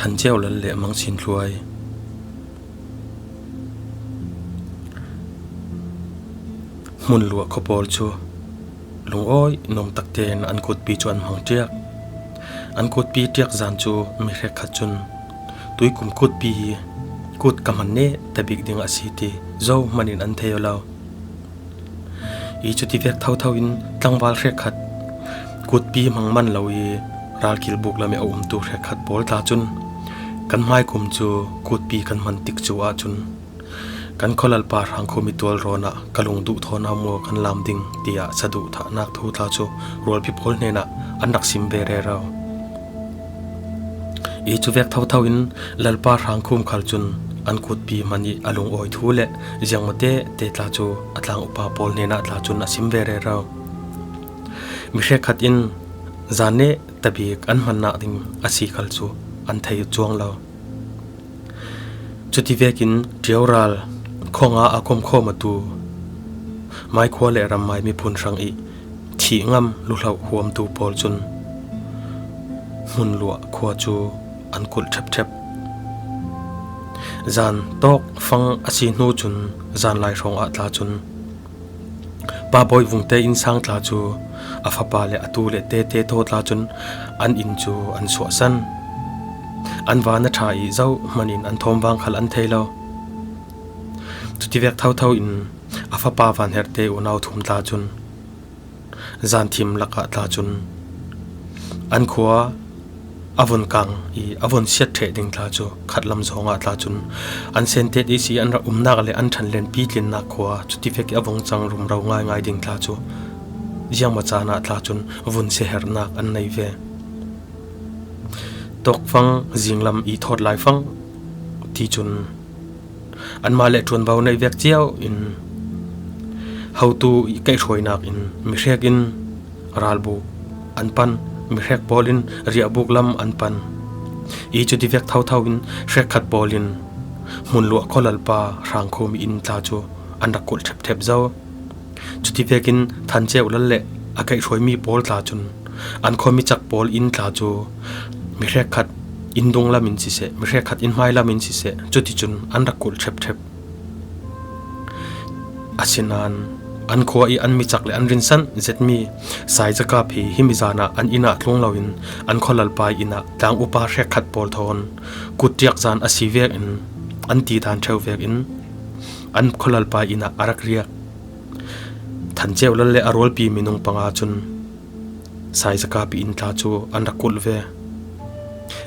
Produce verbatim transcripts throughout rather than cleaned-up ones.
An Ceu Lal le Mang Sin Hluai. Hmun luah khua pawl cu lungawi nuam tak tein an kutpi cu an hmang ṭiak. An kutpi ṭiak zan cu mi hrekkhat cun tuikum kutpi hi kut ka hman neta bik ding a si ti zohman in an thei aw lo. I cuti vek thotho in tlangval hrekkhat kutpi hmang man lo i ralkil buk lam i a umtu hrekkhat pawl tla cun kan hmaikum cu kutpi kan hman tik cu ahcun kan khualalpa hrangkhum i tualrawn ah ka lung duh thawn a maw kan lam ding tiah saduh thahnak thu tla cu rualpi pawl hnenah an rak sim ve rero. I cu vek thotho in Lalpa hrangkhum khal cun an kutpi hman i a lungawi thu le ziangmate te tla cu a tlang upa pawl hnenah tla cun a sim ve rero. Mi hrekkhat in zan neta bik an hmannak ding a si khal cu an thei cuang lo. Cuti vekin Ṭio ral khuanga a komkhawm atu Mai khua le Rammai miphun hrang i thih ngam luhloh huamtu pawl cun hmun luah khua cu an kulh ṭhepṭhep. Zan tawk fang a si hnu cun zanlai hrawng ah tla cun Pa Bawi Vungte innsang tla cu a fapa le a tu le tete thaw tla cun an inn cu an suahsan. An van a ṭha i zohman in an thawmvang khal an thei lo. Cuti vek thotho in a fapa Van Herte unau thum tla cun zanthim lakah tla cun an khua a vun kang i a vun siat ṭheh ding tla cu khatlam zawngah tla cun an sentet ihsi an rak umnak le an ṭhanlen pitlinnak khua cuti vek i a vung cang rumro ngaingai ding tla cu ziangmacaan ah tla cun vun siaherhnak an nei ve. Tawkfang zinglam i thawt laifang ti cun anmah le ṭuanvo neih vek cio in hotu i kaihhruainak in mihrek in ralbuk an pan, mihrek pawl in riahbuk lam an pan. I cuti vek thotho in hrekkhat pawl in hmun luah khualalpa hrangkhum i inn tla cu an rak kulh ṭhepṭhep zo. Cuti vekin Than Ceu Lal le a kaihhruaimi pawl tla cun an khuami cak pawl inn tla cu mi hrekkhat inn dung lam in siseh, mi hrekkhat inn hmai lam in siseh, cuticun an rak kulh ṭhepṭhep. Asinain an khua i an mi cak le an rinsan zetmi Sai Zakap hi himi zan ah an inn ah tlung loin an khualalpa inn ah tlang upa hrekkhat pawl thawn kuttiak zan a si vekin an ti dan ṭheu vekin an khualalpa inn ah a rak riak. Than Ceu Lal le a rualpi minung panga cun Sai Zakap i inn tla cu an rak kulh ve.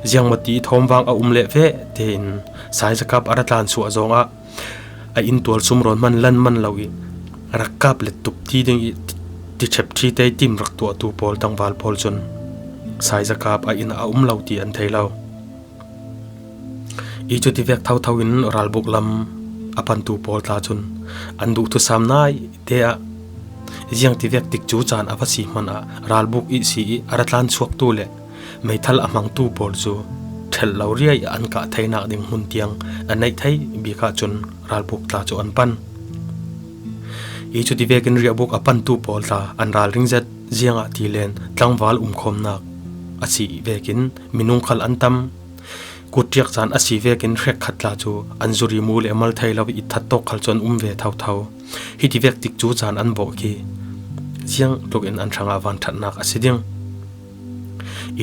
Ziangmati i thawmvang a um leh ve tein Sai Zakap a ra tlan suah zongah a inn tual sumrawn hman lan man lo i rak kap let tuk ti ding i ti ṭhep ṭhi te tim rak tuahtu pawl tangval pawl cun Sai Zakap a inn ah a um lo ti an thei lo. I cuti vek thotho in ralbuk lam a pantu pawl tla cun an duhthusam nai te ah ziangti vek tikcu caan a va si hmanh ah ralbuk ihsi i a ra tlan chuaktu le meithal a hmangtu pawl cu ṭhelh lo riai ah an kah theinak ding hmun tiang a neih thei bik ah cun ralbuk tla cu an pan. I cuti vekin riahbuk a pantu pawl tla an ralring zet ziangah ti len tlangval umkhawmnak a si vekin minung khal an tam. Kuttiak caan a si vekin hrekkhat tla cu an zuri mu le mal thei lo i that tawk khal cu an um ve thotho. Hiti vek tikcu caan an bawh khi ziang tluk in an hrangah vanṭhatnak a si ding.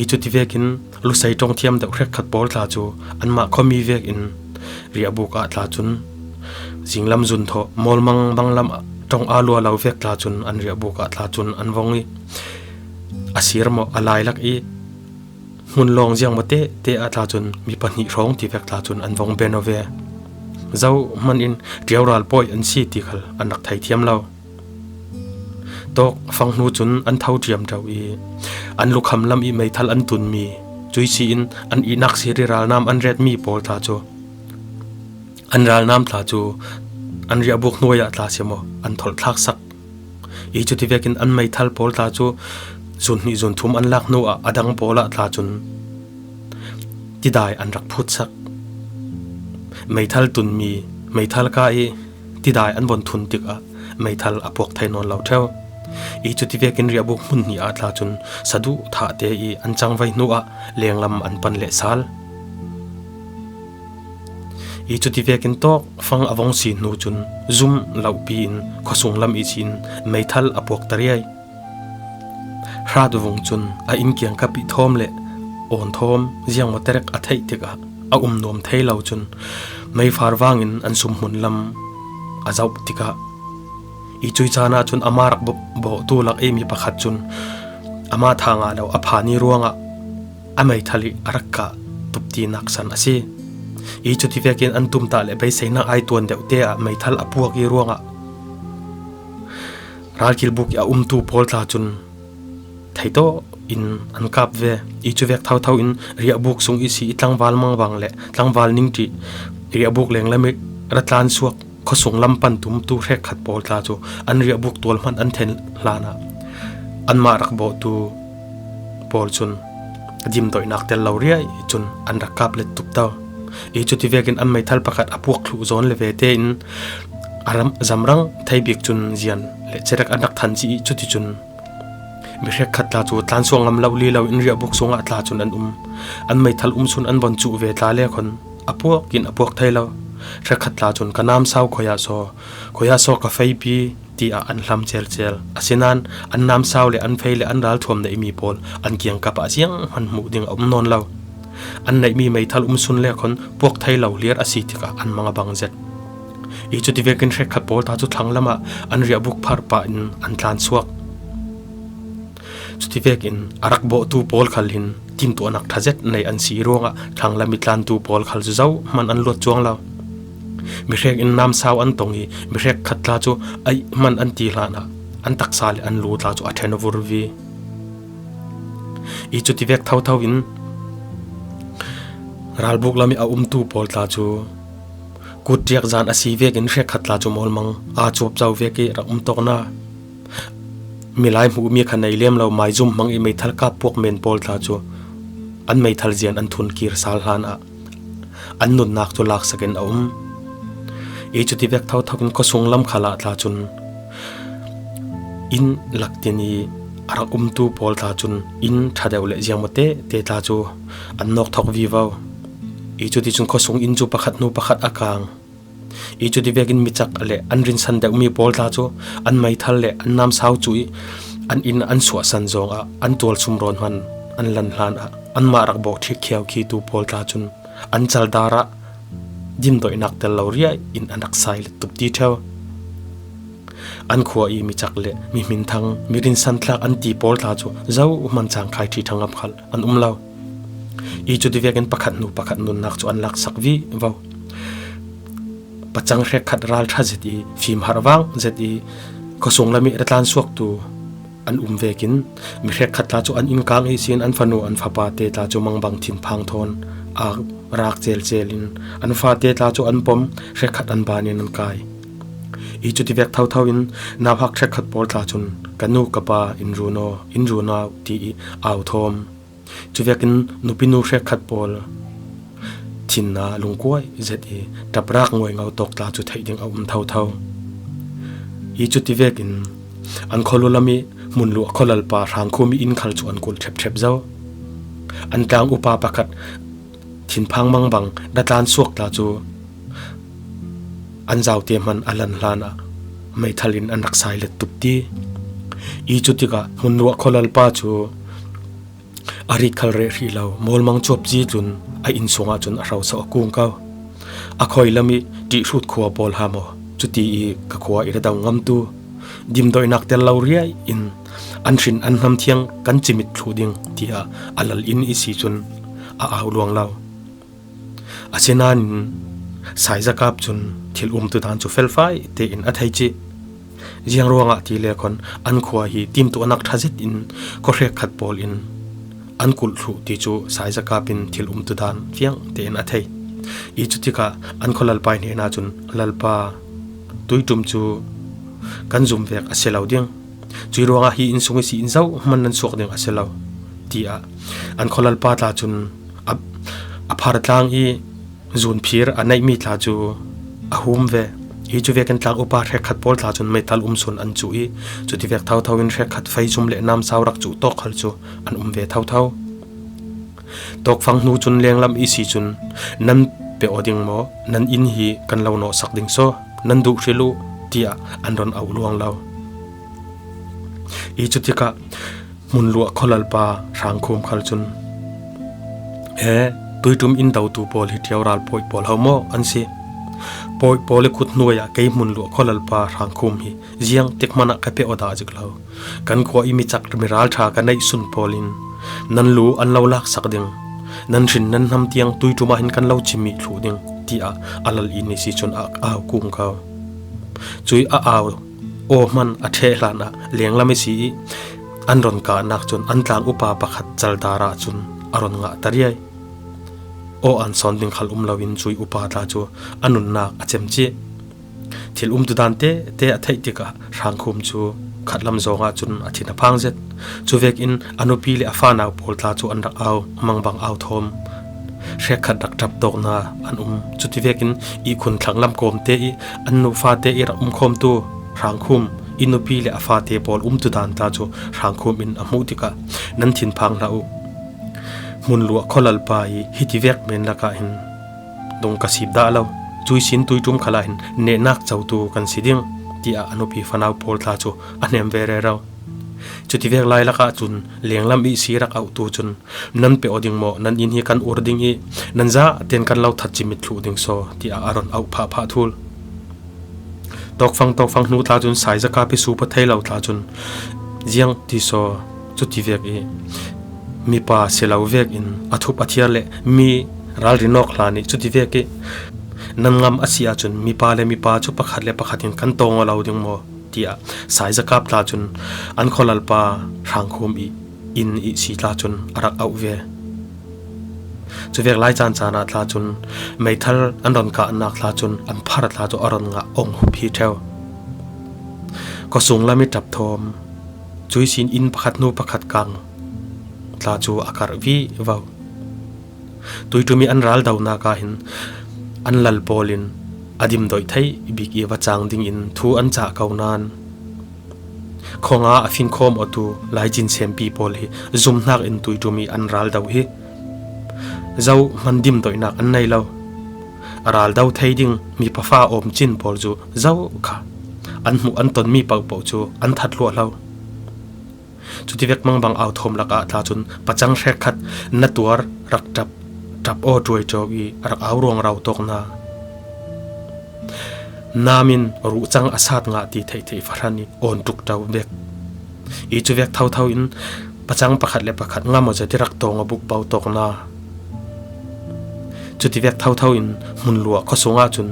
I cuti vekin lusei ṭong thiam deuh hrekkhat pawl tla cu anmah khuami vekin riahbuk ah tla cun zinglam zun thawh mawlmang banglam ah ṭong aa lua lo vek tla cun an riahbuk ah tla cun an vong i a sir maw a lailak i hmun lawng ziangmawte te ah tla cun mi pahnih hrawng ti vek tla cun an vong ben aw ve. Zohman in ṭiaural pawi an si ti khal an rak thei thiam lo. Tawk fang hnu cun an tho ṭiamṭo i an lukham lam i meithal an tunmi cuisi in an ihnak sir i ralnam an retmi pawl tla cu an ralnam tla cu an riahbuk hnuai ah tla si maw an tholh thlak sak. I cuti vekin an meithal pawl tla cu zun hnih zun thum an lak hnu ah a dang pawl ah tla cun tidai an rak phut sak. Meithal tunmi meithal ka i tidai an von thun tikah meithal a puak thei nawn lo ṭheu. I cuti vekin riahbuk hmun hnih ah tla cun saduh thah te i an cangvai hnu ah lenglam an pan leh sal. I cuti vekin tawk fang a vong si hnu cun zum lohpi in khuasung lam ihsin meithal a puak ta riai. Hrat vung cun a inn kiangkap i thawm le awn thawm ziangmaw terek a theih tikah a um nuam thei lo cun meifar vangin an sumhmun lam a zoh tikah i cuih caan ahcun amah rak bawhtu lak imi pakhat cun amah tha ngah lo a phan i ruangah a meithal i a rak kah tuptinak san a si. I cuti vekin an tumtah le beiseinak ai tuan deuhte ah meithal a puak i ruangah ralkilbuk i a umtu pawl tla cun theitawh in an kap ve. I cuvek thotho in riahbuk sung i si i tlangval mangbang le tlangval ningṭih riahbuk lenglam i ra tlansuak khuasung lam pan tumtu hrekkhat pawl tla cu an riahbuk tual hmanh an then hlanah anmah rak bawhtu pawl cun a dimdoihnak tel lo riai cun an rak kap let tukto. I cuti vekin an meithal pakhat a puak thluh zawn le ve tein a ram zamrang thei bik cun zian le cerek an rak than ci i cuticun mi hrekkhat tla cu tlansuak ngam lo li lo in riahbuk sungah tla cun an um. An meithal umsun an von cuh ve tla le khon a puak in a puak thei lo. Hrekkhat tla cun ka namsau khuaia saw, khuaia saw ka feipi tiah an hlam celcel. Asinain an namsau le an fei le an ralthuam neihmi pawl an kiangkap ah zianghman hmuh ding a um nawn lo. An neihmi meithal umsun le khon puak thei lo hlir a si tikah an mang a bang zet. I cuti vekin hrekkhat pawl tla cu thlanglam ah an riahbuk pharh pah in an tlansuak. Cuti vekin a rak bawhtu pawl khal hin timtuahnak ṭha zet nei an si ruangah thlanglam i tlantu pawl khal cu zohman an luat cuang lo. Mi hrek in namsau an tong i mi hrekkhat tla cu aih hmanh an ti hlanah an taksa le an lu tla cu a ṭhen a vurvi. I cuti vek thotho in ralbuk lam i a umtu pawl tla cu kuttiak zan a si vekin hrekkhat tla cu mawlmang aa cuapco vek i rak um tawk hna. Milai hmuhmi kha nei lem lo maizum hmang i meithal kap puak men pawl tla cu an meithal zian an thun kir sal hlanah an nunnak cu laksak in a um. I cuti vek thotho in khuasung lam khal ah tla cun inn laktin i a rak umtu pawl tla cun inn ṭha deuh le ziangmaw te te tla cu an nawk thawk vivo. I cuti cun khuasung inn cu pakhat hnu pakhat a kang. I cuti vekin micak le an rinsan deuhmi pawl tla cu an meithal le an namsau cu i an inn an suahsan zongah an tual sumrawn hmanh an lan hlanah anmah rak bawh ṭhit khiau khitu pawl tla cun an caldar ah dimdoihnak tel lo riai in an rak sai let tup ti ṭheu. An khua i micak le mi hminthang, mi rinsan tlak an ti pawl tla cu zohman cangkhai ṭhi ṭhangam khal an um lo. I cuti vekin pakhat hnu pakhat nunnak cu an laksak vivo. Pacang hrekkhat ralṭha zet i fimhar vang zet i khuasung lam i ra tlansuaktu an um vekin mi hrekkhat tla cu an innkang ihsin an fanu an fapa te tla cu mangbang thinphang thawn aa rak celcel in an fate tla cu an pom, hrekkhat an ban in an kai. I cuti vek thotho in nauhak hrekkhat pawl tla cun ka nu ka pa in run aw, in run aw ti i au thawm. Cuvekin nupinu hrekkhat pawl thinna lungkuai zet i ṭaprak nguaingo tawk tla cu theih ding a um thotho. I cuti vekin an khualu lam i hmunluah khualalpa hrangkhum i inn khal cu an kulh ṭhepṭhep zo. An tlang upa pakhat thinphang mangbang ra tlansuak tla cu an zaute hmanh a lan hlanah meithal in an rak sai let tup ti. I cutikah hmunruah khualalpa cu a rit khal reh hrih lo, mawlmang cuap ci cun a inn sungah cun a hroso a kung ko. A khawi lam i ṭihhrut khua pawl ha maw, cuti i ka khua i ra do ngamtu, dimdoihnak tel lo riai in an hrin an hnam thiang kan cimit thluh ding, tiah a lal inn i si cun a au luang lo. Asinain Saizakap cun thil umtu dan cu felfai tein a thei cih. Ziang ruangah ti le khon an khua hi timtuahnak ṭha zet in khuahrekkhat pawl in an kulh thluh ti cu Saizakap in thil umtu dan fiang tein a thei. I cutikah an khualalpa i hnenah cun, "Lalpa, tuiṭum cu kan zum vek a si lo ding. Cuih ruangah hi inn sung i si in zohman nan suak ding a si lo," tiah an khualalpa tla cun a, a phar tlang i zunphir a neihmi tla cu a hum ve. Hi cu vekin tlang upa hrekkhat pawl tla cun meithal umsun an cuh i cuti vek thotho in hrekkhat feizum le namsau rak cuh tawk khal cu an um ve thotho. Tawkfang hnu cun lenglam i si cun nan pe aw ding maw? Nan inn hi kan lo nawhsak ding saw, nan duh hril uh," tiah an rawn auh luang lo. I cutikah Hmunluah khawlalpa Hrangkhum khal cun, "He, Tuiṭum inn dotu pawl hi Ṭio ral Pawi pawl ho maw an si? Pawi pawl i kut hnuaiah kei Hmunluah khawlalpa Hrangkhum hi ziang tik hmanah ka pe aw dah zik lo. Kan khua i mi cak mi ralṭha ka neih sun pawl in nan lu an lo laksak ding. Nan hrin nan hnam tiang Tuiṭum ah hin kan lo chimih thluh ding," tiah a lal i ni si cun a au kung ko. Cui a au aw hman a ṭheh hlanah lenglam i si i an rawn kahnak cun an tlang upa pakhat caldar ah cun a rawn ngah ta riai. Aw an sawn ding khal um loin cui upa tla cu a nunnak a cem cih. Thil umtudan tete a theih tikah Hrangkhum cu khatlam zawngah cun a thin a phang zet. Cuvekin a nupi le a fanau pawl tla cu an rak au, mangbang au thawm. Hrekkhat rak ṭap tawkna an um. Cutivekin ihkhun thlanglam kawmte i an nu fate i rak um khawmtu Hrangkhum i nupi le a fate pawl umtudan tla cu Hrangkhum in a hmuh tikah nan thin phang hlah uh. Hmunluah khawlalpa hi hitivek men lakah hin dung ka sip dah lo. Cui sin Tuiṭum khalah hin nehnak cotu kan si ding, tiah a nupi fanau pawl tla cu a hnem ve rero. Cutivek lai lakah cun lenglam ihsi rak auhtu cun, "Nan pe aw ding maw? Nan inn hi kan ur ding i nan zah ten kan lo that chimit thluh ding saw," tiah a rawn auh phah phah thul. Tawkfang tawkfang hnu tla cun saizakap i sup a thei lo tla cun, "Ziang ti saw, cutivek i mipa si lo vekin a thup a thiar le mi ralrin awk hlan i cutivek i nan ngam a si ahcun mipa le mipa cu pakhat le pakhat in kan tawng aw lo ding maw?" tiah saizakap tla cun an khawlalpa Hrangkhum i inn ihsi tla cun a rak auh ve. Cuvek lai caan caan ah tla cun meithal an rawn kahnak tla cun an phar tla cu a rawn ngah ong hup hi ṭheu. Khuasung lam i ṭap thawm, cui sin inn pakhat hnu pakhat kang tla cu a karh vivo. Tuiṭum i an ral donak ah hin an lal pawl in a dimdoih thei bik i va cang dingin thu an cah ko nain, khawnga a finkhawm awtu laicin sempi pawl hi zumhnak in Tuiṭum i an ral do hi zohman dimdoihnak an nei lo. A ral do thei ding mipa fa awm cin pawl cu zo kha an hmuh an tonmi pohpoh cu an that hluahhlo. Cutivek mangbang au thawm lakah tla cun pacang hrekkhat na tuar rak ṭap, ṭap aw ṭuaiṭau i rak au ruang rau tawkna. Nam in ruhcang a sat ngah ti theihtheih fahran i awn ṭuk ṭau vek. I cuvek thotho in pacang pakhat le pakhat ngam aw zet i rak tawng a buk bo tawkna. Cutivek thotho in Hmunluah khuasung ahcun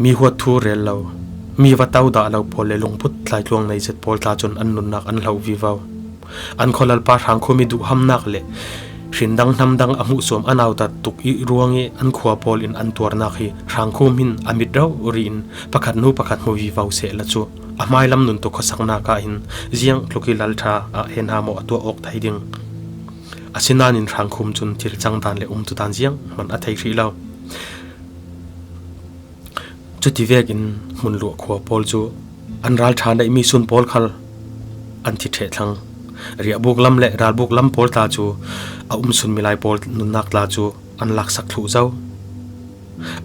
mi huat thu rel lo, mi va to dah lo pawl le lungput tlaitluang nei zet pawl tla cun an nunnak an hloh vivo. An khawlalpa Hrangkhum i duhhamnak le hrindang hnamdang a hmuhsuam an autat tuk i ruang i an khua pawl in an tuarnak hi Hrangkhum hin a mit rori in pakhat hnu pakhat hmu vivo sehla cu a hmailam nun tu khuasaknak ah hin ziang tluk i lalṭha ah he hna maw a tuah awk thei ding. Asinain Hrangkhum cun thil cangdan le umtudan ziang hman a thei hrih lo. Cuti vekin Hmunluah khua pawl cu an ralṭha neihmi sun pawl khal an thi ṭheh thlang. Riahbuk lam le ralbuk lam pawl tla cu a um sun milai pawl nunnak tla cu an laksak thluh zo.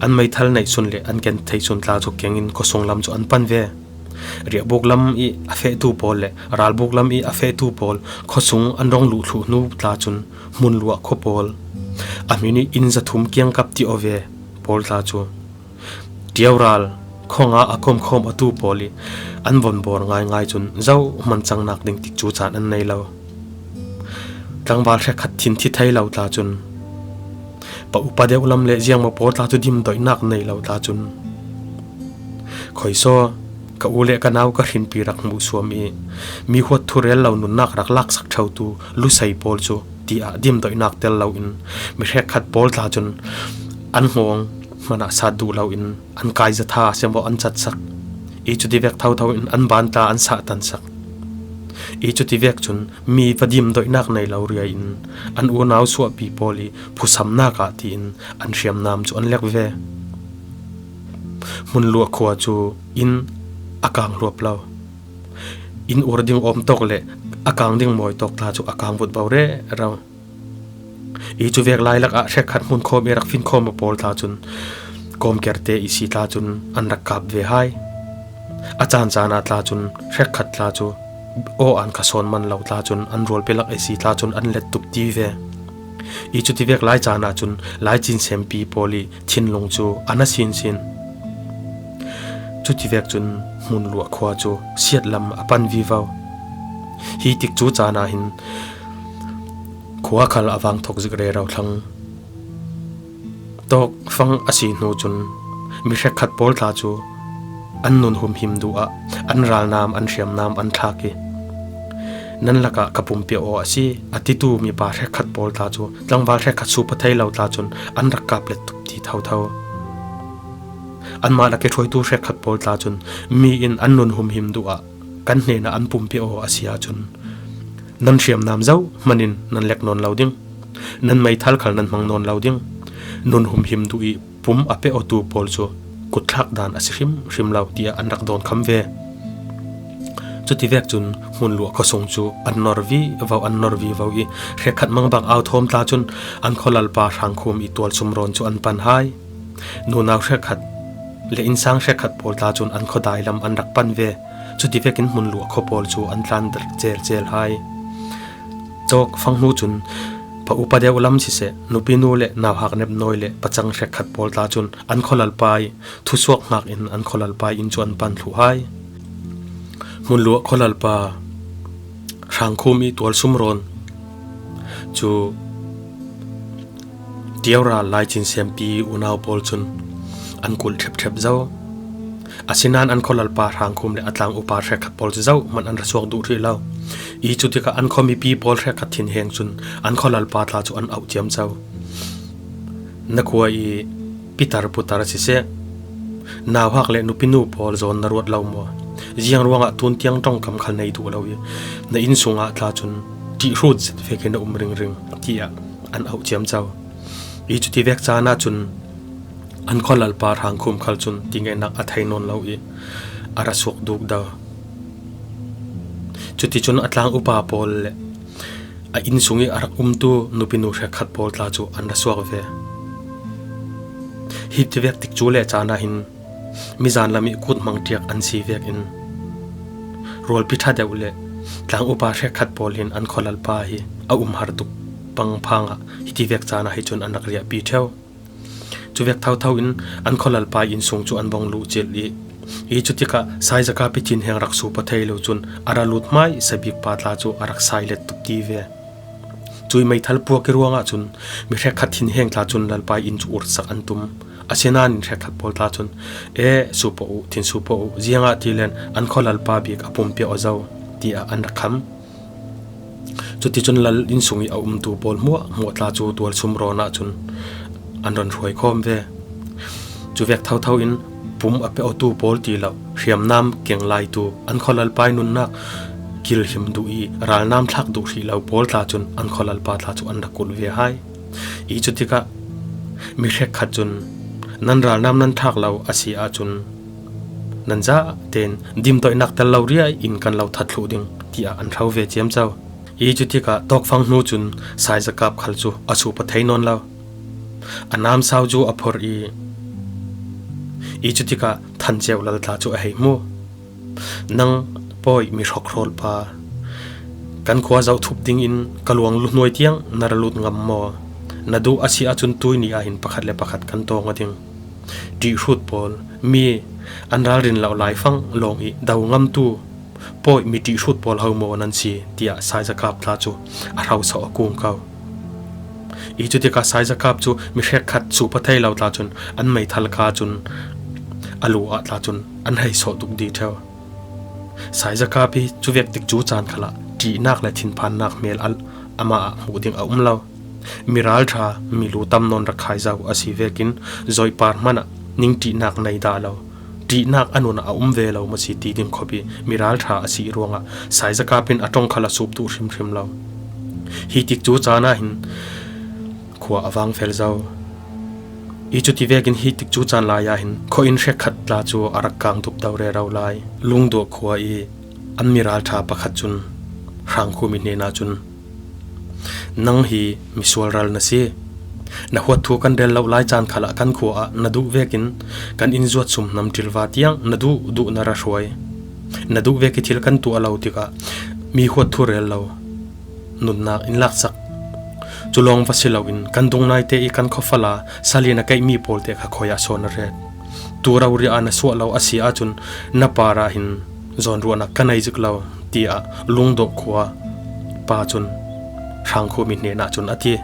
An meithal neih sun le an ken thei sun tla cu kengin khuasung lam cu an pan ve. Riahbuk lam i a fehtu pawl le ralbuk lam i a fehtu pawl khuasung an rong luh thluh hnu tla cun Hmunluah khua pawl a hmin i inn zathum kiangkap ti aw ve pawl tla cu Ṭio ral khawnga a kawmkhawm awtu pawl i an von bawr ngaingai cun zohman cangnak ding tikcu caan an nei lo. Tlangval hrekkhat thin thi thei lo tla cun pa upa deuh lam le ziangmaw pawl tla cu dimdoihnak nei lo tla cun, "Khuaisaw, ka u le ka nau ka hrinpi rak hmuhsuam i mi huat thu rel lo nunnak rak laksak ṭheutu lusei pawl cu," tiah dimdoihnak tel loin mi hrekkhat pawl tla cun an hngawng hmanah sat duh loin an kaizatha siangvawh an catsak i cutivek thotho in an ban tla an sahtansak i cutivek cun mi va dimdoihnak nei lo riai in an unau suahpi pawl i phusamnak ah tiin an hriamnam cu an lek ve. Hmunluah khua cu inn a kang hluap lo. Inn ur ding awm tawk le a kang ding mawi tawk tla cu a kang vut bo rero. I cuvek lailak ah hrekkhat hmun khawm i rak fin khawm a pawl tla cun kawmkerte i si tla cun an rak kap ve hai. A caan caan ah tla cun hrekkhat tla cu aw an kha sawn man lo tla cun an rualpi lak i si tla cun an let tuk ti ve. I cutivek lai caan ah cun laicin sempi pawl i thinlung cu a na sinsin. Cutivek cun Hmunluah khua cu siatlam a pan vivo. Hi tikcu caan ah hin khua khal a vang thok zik rero thlang. Tawkfang a si hnu cun mi hrekkhat pawl tla cu an nun humhim duh ah an ralnam an hriamnam an thlak i, nan lakah ka pumpiak aw a si, a titu mipa hrekkhat pawl tla cu tlangval hrekkhat supa thei lo tla cun an rak kap let tuk ti thotho. Anmah lak i hruaitu hrekkhat pawl tla cun mi in an nun humhim duh ah kan hnenah an pumpiak aw a si ahcun nan hriamnam zoh hmanh in nan lek nawn lo ding, nan meithal khal nan hmang nawn lo ding, nun humhim duh i pum a pe awtu pawl cu kutthlak dan a si hrimhrim lo, tiah an rak dawn kham ve. Cutivek cun Hmunluah khuasung cu an nor vivo, an nor vivo i hrekkhat mangbang au thawm tla cun an khualalpa Hrangkhum i tualsum rawn cu an pan hai. Nunau hrekkhat le innsang hrekkhat pawl tla cun an khuadai lam an rak pan ve. Cutivekin Hmunluah khua pawl cu an tlan celcel hai. Cawk fang hnu cun pa upa deuh lam siseh, nupinu le nauhak nepnawi le pacang hrekkhat pawl tla cun an khualalpa i thusuak hngak in an khualalpa i inn cu an pan thluh hai. Hmunluah khualalpa Hrangkhum i tualsum rawn cu Tioral laicin sempi unau pawl cun an kulh ṭhepṭhep zo. Asinain an khualalpa Hrangkhum le a tlang upa hrekkhat pawl cu zoh hmanh an ra suak duh hrih lo. I cutikah an khuamipi pawl hrekkhat thinheng cun an khualalpa tla cu an auh ciamco. Na khua i pitar putar siseh, nauhak le nupinu pawl zawn na ruat lo maw? Ziang ruangah tun tiang ṭongkam khal nei duh lo i na inn sungah tla cun ṭihhrut zet vekin na um ringring, tiah an auh ciamco. I cutivek caan ahcun an khualalpa Hrangkhum khal cun tingeihnak a thei nawn lo i a ra suak dukdo. Cuticun a tlang upa pawl le a inn sung i a rak umtu nupinu hrekkhat pawl tla cu an ra suak ve. Hi tivek tikcu le caan ah hin mizan lam i kut hmang ṭiak an si vekin rualpi ṭha deuh le tlang upa hrekkhat pawl hin an khualalpa hi a um har tuk pangphang ah hi tivek caan ah hi cun an rak riahpi ṭheu. Cuvek thotho in an khualalpa inn sung cu an bawng luh cilh i, i cutikah Saizakap i thinheng rak supa thei lo cun a ra lut hmaisa bik pa tla cu a rak sai let tuk ti ve. Cui meithal puak i ruangah cun mi hrekkhat thinheng tla cun lalpa inn cu ursak an tum. Asinain hrekkhat pawl tla cun, "E, supa uh, thin supa uh, ziangahtile an khualalpa bik a pumpiak aw zo," tiah an rak kham. Cuticun lal inn sung i a umtu pawl hmuahhmuah tla cu tualsum rawn ah cun an ron hruai khawm ve. Cuvek thotho in pum a pe awtu pawl ti lo, hriamnam keng laitu, an khualalpa i nunnak kilhim duh i ralnam thlak duh hrih lo pawl tla cun an khualalpa tla cu an rak kulh ve hai. I cutikah mi hrekkhat cun, "Nan ralnam nan thlak lo a si ahcun nan zaten dimtoihnak tel lo riai in kan lo that thluh ding," tiah an hro ve ciamco. I cutikah tawkfang hnu cun Saizakap khal cu a supa thei nawn lo. A namsau cu a phor i, i cutikah Than Ceu Lal tla cu a hei hmu. "Nang pawi mi hrokhrawl pa, kan khua zoh thup dingin ka luang lu hnuai tiang na ra lut ngam maw? Na duh a si ahcun tuini ah hin pakhat le pakhat kan tawng aw ding. Ṭihhrut pawl, mi an ralrin lo laifang lawng i do ngamtu pawi mi ṭihhrut pawl ho maw nan si?" tiah Saizakap tla cu a hro sawh a kung ko. I cutikah Saizakap cu mi hrekkhat supa thei lo tla cun an meithal kha cun a lu ah tla cun an hei sawh tuk dih ṭheu. Saizakap hi cuvek tikcu caan khalah ṭihnak le thinphannak hmel ah amah ah hmuh ding a um lo. Miralṭha, milu tam nawn rak khai zo a si vekin zawipar hmanh ah ningṭihnak nei dah lo. Ṭihnak a nun ah a um ve lo maw si ti ding khawp i miralṭha a si ruangah Saizakap in a ṭong khal a sup duh hrimhrim lo. Hi tikcu caan ah hin khua a vang fel zo. I cuti vekin hi tikcu caan lai ah hin khuainn hrekkhat tla cu a rak kang dup do rero lai. Lungduah khua i an miralṭha pakhat cun Hrangkhum i hnenah cun, Nang hi misual ral na si. Na huat thu kan rel loh lai caan khalah kan khua ah na duh vekin kan inn zuat sum hnam ṭilva tiang na duh duh na ra hruai. Na duh vek i thil kan tuah lo tikah mi huat thu rel lo nunnak in laksak. Cu lawng va si loin kan dungnaite i kan khuafala sal in a keihmi pawlte kha khawi ah sawn a ret. Tu rori ah na suah lo a si ahcun na parah hin zawnruahnak ka nei zik lo, tiah Lungdawh khua pa cun Hrangkhum i hnenah cun a ti.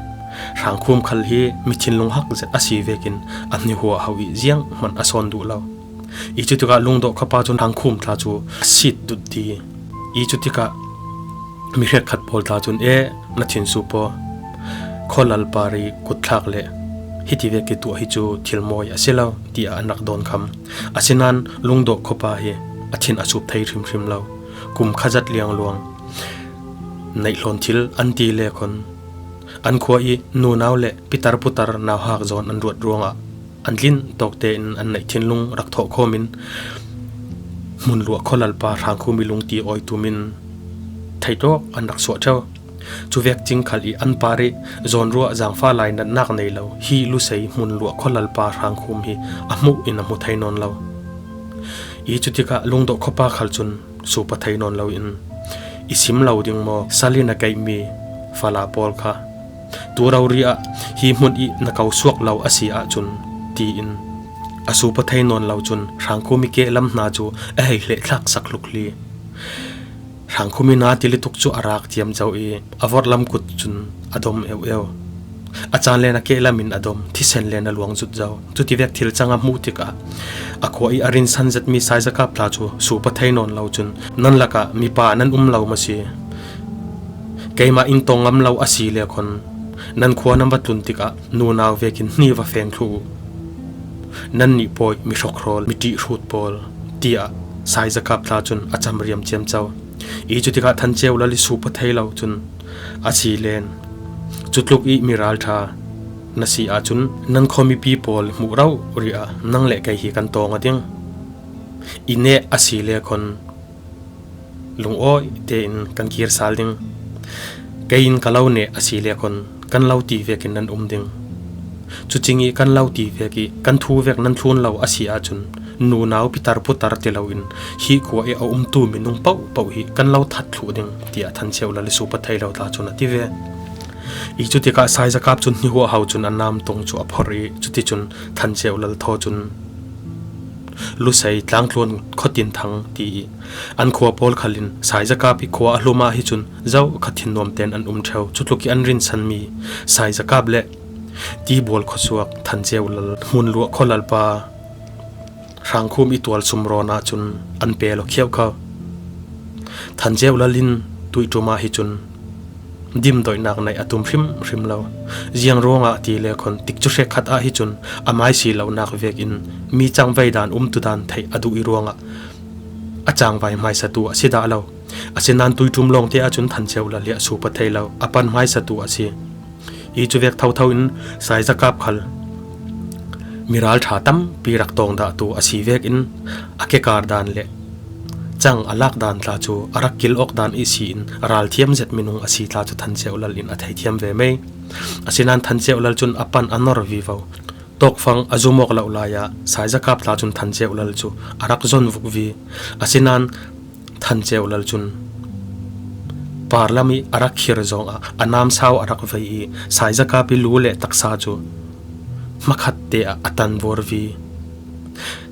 Hrangkhum khal hi mi thinlung hak zet a si vekin a hnihuah ho i zianghman a sawn duh lo. I cutikah Lungdawh khuapa cun Hrangkhum tla cu a sit dut ti. I cutikah mi hrekkhat pawl tla cun, "E, na thinsu paw, khualalpa ri kutthlak le hiti vek i tuah hi cu thil mawi a si lo," tiah an rak dawnkham. Asinain Lungdawh khuapa hi a thin a sup thei hrimhrim lo. Kum kha zat liangluang neih hlawn thil an ti le khon an khua i nunau le pitar putar nauhak zawn an ruat ruangah an tlin tawk tein an neih thinlung rak thawh khawmin hmunluah khualalpa Hrangkhum i lungti awi tumin theitawk an rak suah ṭheu. Cuvek cing khal i an par i zawnruah zangfa lai natnak nei lo hi Lusei hmunluah khualalpa Hrangkhum hi a hmuh in a hmu thei nawn lo. I cutikah Lungdawh khuapa khal cun supa thei nawn loin, "I sim lo ding maw, sal in a keihmi fala pawl kha? Tu rori ah hi hmun i na ko suak lo a si ahcun," tiin a supa thei nawn lo cun Hrangkhum i kehlam hna cu a hei hlehthlak sak hlukli. Hrangkhum i na tili tuk cu a rak ciamco i a vorhlam kut cun a dom eueu. A caan len a kehlam in a dom, thisen len a luang zut zo. Cutivek thil cang a hmuh tikah a khua i a rinsan zetmi Saizakap tla cu supa thei nawn lo cun, "Nan lakah mipa nan um lo maw si? Keimah in tong ngam lo a si le khon nan khua nan va tlun tikah nunau vekin hni va feng thluh uh. Nannih pawi mi hrokhrawl, mi ṭih hrut pawl," tiah Saizakap tla cun a camriam ciamco. I cutikah Than Ceu Lal i supa thei lo cun a si len, "Cutluk i mi ralṭha na si ahcun nan khuamipi pawl hmuh rori ah nang le kei hi kan tawng a ding. I neh a si le khon lungawi tein kan kir sal ding. Kei in ka lo neh a si le khon kan lo ti vekin nan um ding. Cucing i kan lo ti vek i kan thu vek nan thlun lo a si ahcun nunau pitar putar ti loin hi khua i a umtu minung paohpaoh hi kan lo that thluh ding," tiah Than Ceu Lal i supa thei lo tla cun a ti ve. I cutikah Saizakap cun hnihuah ho cun a namtong cu a phorh i cuticun Than Ceu Lal thaw cun Lusei tlangtluan khuatin thang ti i an khua pawl khal in Saizakap i khua a hlum ah hi cun zo kha thinnuam tein an um ṭheu. Cutluk i an rinsanmi Saizakap le Tibual khuasuak Than Ceu Lal hmunluah khualalpa Hrangkhum i tual sumrawn ahcun an pe lo khiauh kho. Than Ceu Lal in tuiṭum ah hi cun dimdoihnak neih a tum hrimhrim lo. Ziang ruangah ti le khon tikcu hrekkhat ah hi cun a maisi lonak vekin mi cangvai dan umtu dan theih a duh i ruangah a cangvai hmaisatu a si dah lo. Asinain tuiṭum lawngte ahcun Than Ceu Lal hi a supa thei lo, a pan hmaisatu a si. I cuvek thotho in Saizakap khal miralṭha tampi rak tawng dahtu a si vekin a kekar dan le cang a lak dan tla cu a rak kil awk dan ihsi in ralthiam zet minung a si tla cu Than Ceu Lal in a theithiam ve mei. Asinain Than Ceu Lal cun a pan a nor vivo. Tawkfang a zum awk loh lai ah Saizakap tla cun Than Ceu Lal cu a rak zon vukvi. Asinain Than Ceu Lal cun parlam i a rak khir zongah a namsau a rak vei i Saizakap i lu le taksa cu hmakhat te ah a tan vorvi.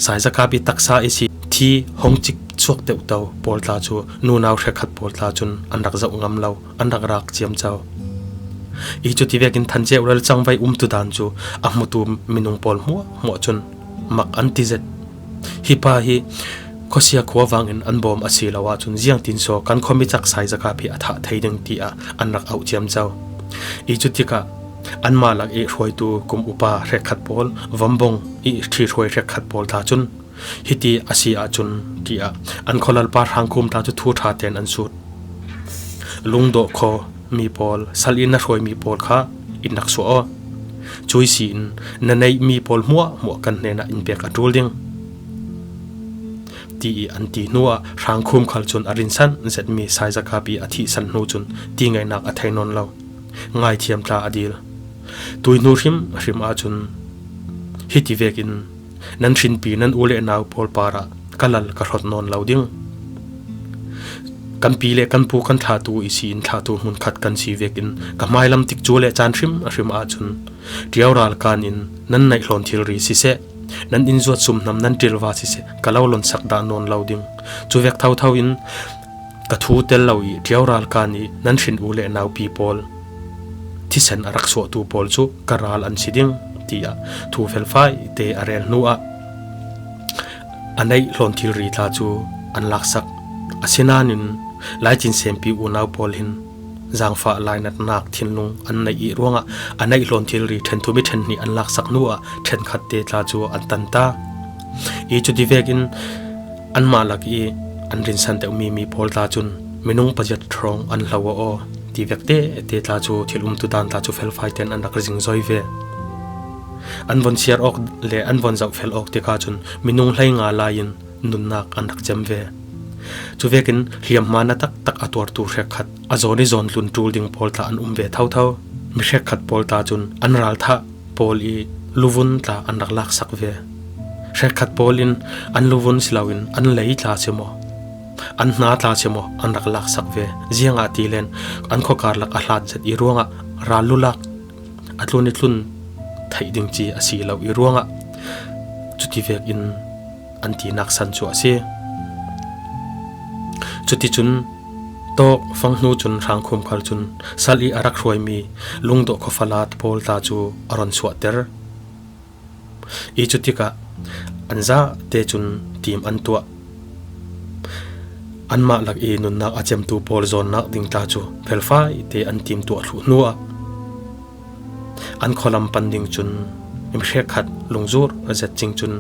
Saizakap i taksa ihsi thi hong cik suak deuhto pawl tla cu nunau hrekkhat pawl tla cun an rak zoh ngam lo, an rak rak ciamco. I cuti vekin Than Ceu Lal cangvai umtu dan cu a hmutu minung pawl hmuahhmuah cun mak an ti zet. Hi pa hi khuasia khua vangin an bawm a si lo ahcun ziangtin saw kan khuami cak Saizakap hi a thah thei ding tiah an rak auh ciamco. I cutikah anmah lak i hruaitu kum upa hrekkhat pawl, vombong i ṭhihruai hrekkhat pawl tla cun hiti a si ahcun tiah an khualalpa Hrangkhum tla cu thu ṭha tein an sut. Lungdawh khaw mi pawl, sal in na hruaimi pawl kha in rak suah aw. Cui si in na neihmi pawl hmuahhmuah kan hnenah in pek a ṭul ding, ti i an ti hnuah Hrangkhum khal cun a rinsan zetmi Saizakap i a thihsan hnu cun ti ngaihnak a thei nawn lo. ngaithiam tla a dil. Tuihnu hrim hrim ahcun hiti vekin nan hrinpi nan u le nau pawl parah ka lal ka hrawt nawn lo ding. Kan pi le kan pu kan thlahtu ihsi in thlahtu hmunkhat kan si vekin ka hmailam tikcu le caan hrim hrim ahcun ṭiau ralkan in nan neih hlawn thilri siseh, nan innzuat sumhnam nan ṭilva siseh ka lo lonsak dah nawn lo ding. Cuvek thotho in ka thu tel lo i ṭiau ralkan i nan hrin u le naupi pawl thisen a rak suahtu pawl cu ka ral an si ding, tiah thu felfai te a rel hnuah a neih hlawn thilri tla cu an laksak. Asinain laicin sempi unau pawl hin zangfah lainatnak thinlung an neih i ruangah a neih hlawn thilri ṭhen thum i ṭhen hnih an laksak hnuah ṭhenkhat te tla cu an tan ta i cuti vekin anmah lak i an rinsan deuhmi mi pawl tla cun minung paziat hrawng an hlo aw ti vek te te tla cu thil umtu dan tla cu felfai ten an rak zingzoi ve. An von siar awk le an von zohfel awk tikah cun minung hleinga lai in nunnak an rak cem ve. Cuvekin hliamhma na taktak a tuartu hrekkhat a zawn i zawn tlun ṭul ding pawl tla an um ve thotho. Mi hrekkhat pawl tla cun an ralthah pawl i luvun tla an rak laksak ve. Hrekkhat pawl in an luvun si loin an lei tla si maw, an hna tla si maw an rak laksak ve. Ziangahtile an khuakar lak a hlat zet i ruangah ral lulak a tlun i tlun theih ding ci a si lo i ruangah cuti vekin an tinak san cu a si. Cuticun tawk fang hnu cun Hrangkhum khal cun sal i a rak hruaimi Lungdawh khuafala pawl tla cu a ron suahter i cutikah an zate cun tim an tuah. Anmah lak i nunnak a cemtu pawl zawnnak ding tla cu felfai te an tim tuah thluh hnuah an khualam pan ding cun mi hrekkhat lungzur a zet cing cun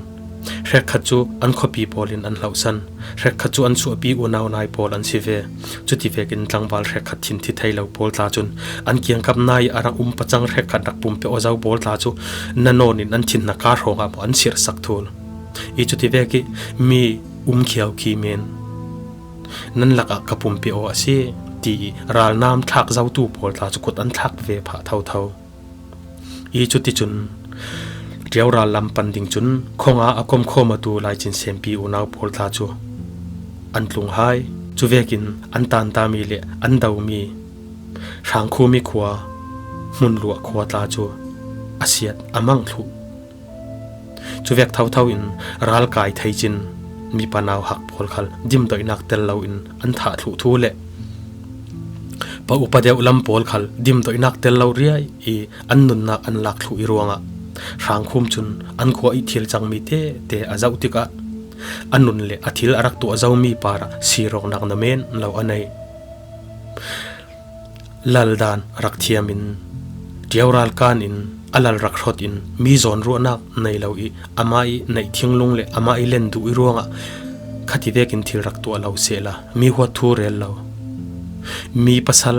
hrekkhat cu an khuapi pawl in an hlohsan. Hrekkhat cu an suahpi unau nai pawl an si ve. Cuti vekin tlangval hrekkhat thin thi thei lo pawl tla cun an kiangkap nai a rak um pacang hrekkhat rak pumpe aw zo pawl tla cu na nawn in an thin hna ka hrawngah maw an sirhsak thul i cuti vek i mi umkhiau khi men nan lakah ka pumpi aw a si, ti i ralnam thlak zotu pawl tla cu kut an thlak ve phah thotho. I cuticun ṭiau ral lam pan ding cun khuanga a komkhawm awtu laicin sempi unau pawl tla cu an tlung hai. Cuvekin an tantami le an domi Hrangkhumi khua Hmunluah khua tla cu a siat a mang thluh. Cuvek thotho in ralkai thei cin mipa nauhak pawl khal dimdoihnak tel loin an thah thluh thu le pa upa deuh lam pawl khal dimdoihnak tel lo riai i an nunnak an lak thluh i ruangah Hrangkhum cun an khua i thil cangmi tete a zoh tikah a nun le a thil a rak tuah zomi parah sirawknak namen lo a nei. Lal dan rak thiam in ṭiau ralkan in a lal rak hrawt in mi zawn ruahnak nei lo i amah i neih thinglung le amah i len duh i ruangah khati vekin thil rak tuah lo sehla mi huat thu rel lo, mi pasal,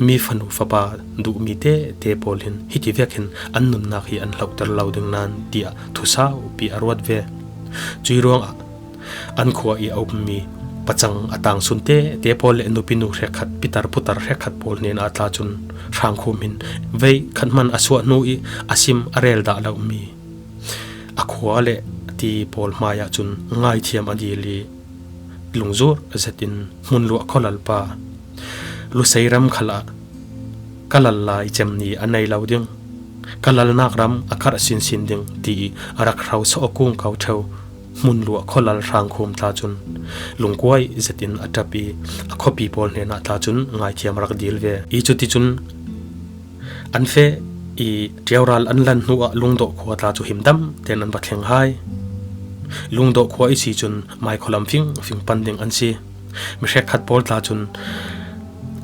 mi fanu fapa duhmi tete pawl hin hiti vekin an nunnak hi an hlohter lo ding nan tiah thusaupi a ruat ve. Cui ruangah an khua i a ummi pacang a tangsun tete pawl le nupinu hrekkhat, pitar putar hrekkhat pawl hnenah tla cun Hrangkhum hin vei khat hman a suah hnu i a sim a rel dah lomi a khua le ti pawl hmaiah cun ngaithiam a dil i lungzur zetin Hmunluah khualalpa Lusei ram khalah ka lal lai cem ni a nei lo ding, ka lalnak ram a karh sinsin ding ti i a rak hrosa aw kung ko ṭheu Hmunluah khualal Hrangkhum tla cun lungkuai zetin a ṭap i a khuapi pawl hnenah tla cun ngaithiam a rak dil ve. I cuticun an feh i ṭiau ral an lan hnuah Lungdawh khua tla cu himdam tein an va thleng hai. Lungdawh khua i si cun Maikhualam fingfing pan ding an si. Mi hrekkhat pawl tla cun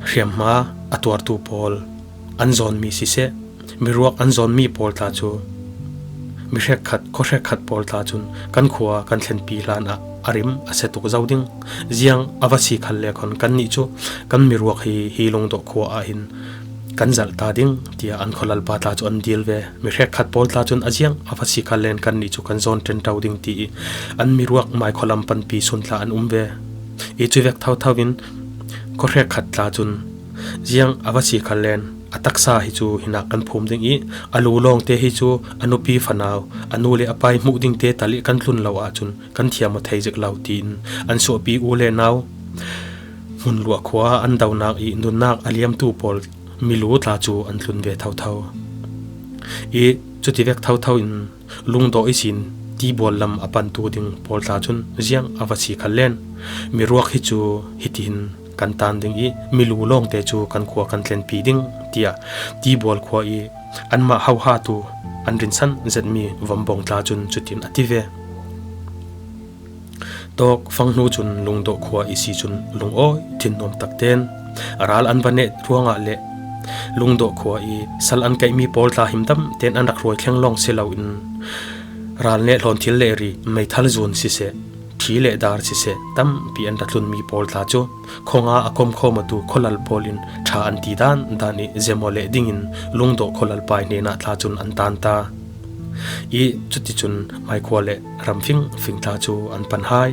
hriamhma a tuartu pawl an zawnmi siseh, miruak an zawnmi pawl tla cu mi hrekkhat, khua hrekkhat pawl tla cun kan khua kan thlenpi hlanah a rim a si tuk zo ding. Ziang a va si khal le khon kannih cu kan miruak hi, hi Lungdawh khua ah hin kan zalh ta ding, tiah an khualalpa tla cu an dil ve. Mi hrekkhat pawl tla cun a ziang a va si khal len kannih cu kan zawn ṭenṭo ding, ti i an miruak Maikhualam panpi sun tla an um ve. I cuvek thotho in khua hrekkhat tla cun ziang a va si khal len A taksa hi cu hinak kan phum ding i, a lu lawngte hi cu a nupi fanau, a nu le a pa i hmuh dingte tal i kan tlun lo ahcun kan thiam aw thei zik lo, tiin an suahpi u le nau Hmunluah khua an donak i nunnak a liamtu pawl milu tla cu an tlun ve thotho. I cutivek thotho in Lungdawh ihsin Tibual lam a pantu ding pawl tla cun ziang a va si khal len, miruak hi cu hitihin kan tan ding i milu lawngte cu kan khua kan tlenpi ding, tiah Tibual khua i anmah hohatu an rinsan zetmi vambong tla cun cutin a ti ve. Tawk fang hnu cun Lungdawh khua i si cun lungawi thinnuam tak ten ral an va neh ruangah le Lungdawh khua i sal an kaihmi pawl tla himdam ten an rak hruai thleng lawng si loin ral neh hlawn thil le ri, meithal zun siseh, ṭhi le dar siseh, tampi an ra tlunmi pawl tla cu khawnga a komkhawm awtu khualal pawl in ṭha an ti dan dan i zem aw leh dingin Lungdawh khualal pai hnenah tla cun an tan ta. I cuticun Maikhua le ram fingfing tla cu an pan hai.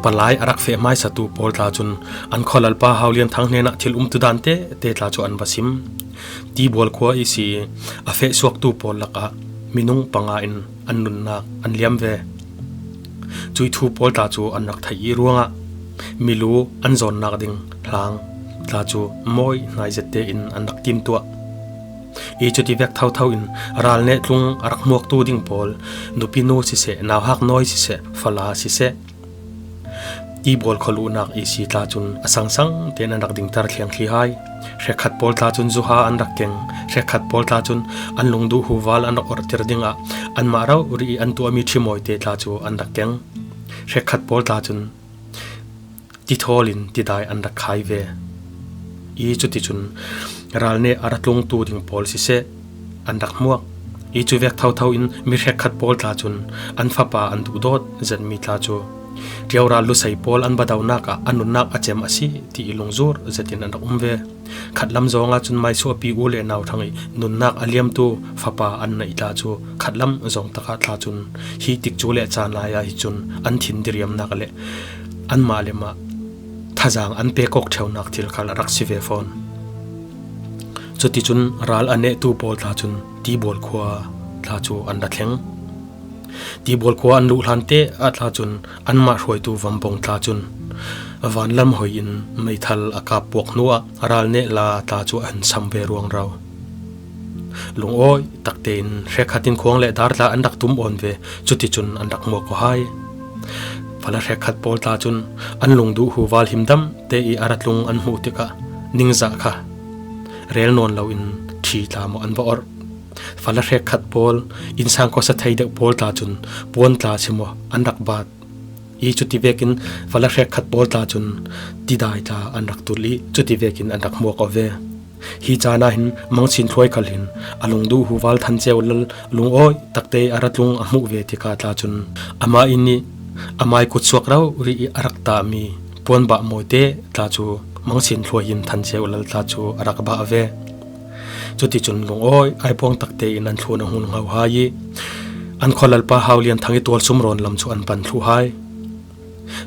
Palai a rak feh hmaisatu pawl tla cun an khualalpa Haulian Thang hnenah thil umtu dan tete tla cu an va sim. Tibual khua i si i a feh suaktu pawl lakah minung panga in an nunnak an liam ve. Cuih thu pawl tla cu an rak theih i ruangah milu an zawnnak ding hlang tla cu mawi hnai zette in an rak timtuah. I cutivek thotho in ral neh tlung a rak hmuaktu ding pawl, nupinu siseh, nauhak nawi siseh, fala siseh, Tibual khualuhnak i si tla cun a sangsang tein an rak dingter thliang thli hai. Hrekkhat pawl tla cun zuha an rak keng. Hrekkhat pawl tla cun an lungduh huval an rak orhtir dingah anmah rori i an tuahmi ṭhimawite tla cu an rak keng. Hrekkhat pawl tla cun tithawl in tidai an rak khai ve. I cuticun ral neh a ra tlungtu ding pawl siseh, an rak hmuak. I cuvek thotho in mi hrekkhat pawl tla cun an fapa an duhdawt zetmi tla cu ṭio ral lusei pawl an va donak ah a nunnak a cem a si ti i lungzur zetin an rak um ve. Khatlam zong ahcun Maisuahpi u le nau ṭhang i nunnak a liamtu fapa an naih tla cu khatlam zong takah tla cun hi tikcu le caan lai ah hi cun an thin diriamnak le anmah le mah thazang an pek awk ṭheunak thil khal a rak si ve fawn. Cuticun ral a nehtu pawl tla cun Tibual khua tla cu an ra thleng. Tibual khua an luh hlan te ah tla cun anmah hruaitu vambong tla cun vanlam hoi in meithal a kap puak hnu ah ral neh la tla cu an sam ve ruangro. Lungawi takte in hrekkhat in khuang le dar tla an rak tum awn ve, cuticun an rak muak aw hai. Fala hrekkhat pawl tla cun an lungduh huval himdam te i a ra tlung an hmuh tikah ningzah kha rel nawn loin ṭhi tla maw an va orh. Fala hrekkhat pawl, innsang khuasa thei deuh pawl tla cun puan tla si maw an rak bat. I cuti vekin fala hrekkhat pawl tla cun tidai tla an rak tul i cuti vekin an rak hmuak aw ve. Hi caan ah hin Mangsin Thluai khal hin a lungduh huval Than Ceu Lal lungawi takte a ra tlung a hmuh ve tikah tla cun amah in i a mai kutsuak rori i a rak tahmi puan bah mawite tla cu Mangsin Thluai in Than Ceu Lal tla cu a rak bah ve. Cuticun lungawi aipuang takte in an thlun a hung hau hai i an khualalpa Haulian Thang i tualsum rawn lam cu an pan thluh hai.